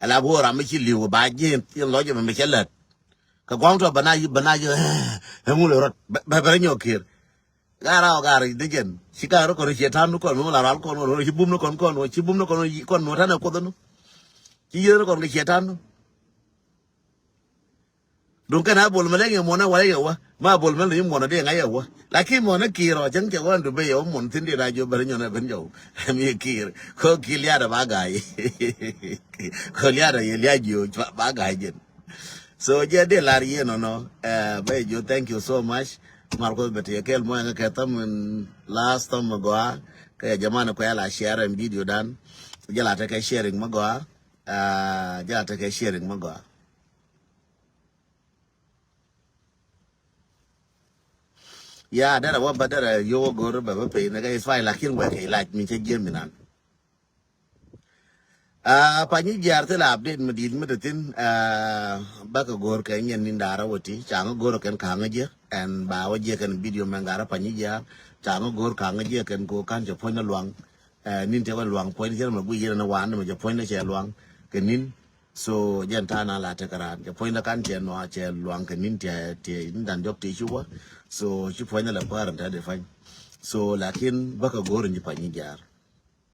Ala bi wä ram mi ci li̱w ba ji̱ in lɔc ɛmɛ mi cɛ lät. Kɛ gua̱a̱ŋ tɔ bɛ na, bɛ na, eh, eh, ŋul rot. Bɛ, bɛ, bɛ rɛ nyɔk Kiir. Gaa raw gaa ri dee jɛn. Ci gaa ri kɔn ciɛ ta̱n ni kɔn mi la ral kɔn wä ci bum ni kɔn kɔn wä ci bum ni kɔn wä kɔn wä ta̱n ɛ kuoth ni. Ci yieth ni kɔn kɛ ciɛ ta̱n ni. Duŋ kɛn a bol mɛ lɛ ŋɛ muɔnɛ wala yɛ wä. Ma bol mɛ lɛ muɔnɛ dee ŋa yɛ wä. Lakin muɔnɛ kiir ɔ cäŋ cɛ wä ndu bɛ yɛ wä muɔn thin dee na jiɔ ben nyɔnɛ ben jɔw. Mi kiir. Kɔ kiir liaat ba ga̱a̱c. Kɔ liaat yɛ liaat jiɔ ba ga̱a̱c jɛn. So jɛ dee lar yɛ nɔnɔ. Bɛ jiɔ, thank you so much. Marcos bɛ ti kɛl mɔ ɛŋɛ kɛ thɔm in last thɔm mɛ gɔaa. Kɛ jɛ man kɛ la share in video dan. Jɛ la tekɛ sharing mɛ gɔaa. Jɛ la tekɛ sharing mɛ gɔaa. Ya derɛ wä bä derɛ yio̱w wä go̱r bɛ bä pey nɛ kɛ is fine, lakin wɛ kɛ ilac mi cɛ jiɛm inan. Panyi jiar thil update mi dit mi te thin. Bä kɛ go̱r kɛ nyɛn nin da̱rä wä ti caŋä go̱r kɛn kaŋä jiɛ ɛn ba wä jiɛ kɛn video mɛ ŋa̱rä panyi jiar caŋä go̱r kaŋä jiɛ kɛn ko kan cɛ puɔ̱ny ni luaŋ. Nin tiɛ wä luaŋ puɔ̱ny ni cɛ mɛ gui yɛn ni wan ni mɛ cɛ puɔ̱ny ni cɛ luaŋ kɛ nin. So jɛn ta̱a̱ na la tekɛ raan cɛ puɔ̱ny ni kan cɛ nua cɛ luaŋ kɛ nin tiɛ tiɛ ni dan jɔk ti ci wä. So ci puɔ̱ny ni la päär ni tɛ di pany. So lakin bä kɛ go̱r ni panyi jiar.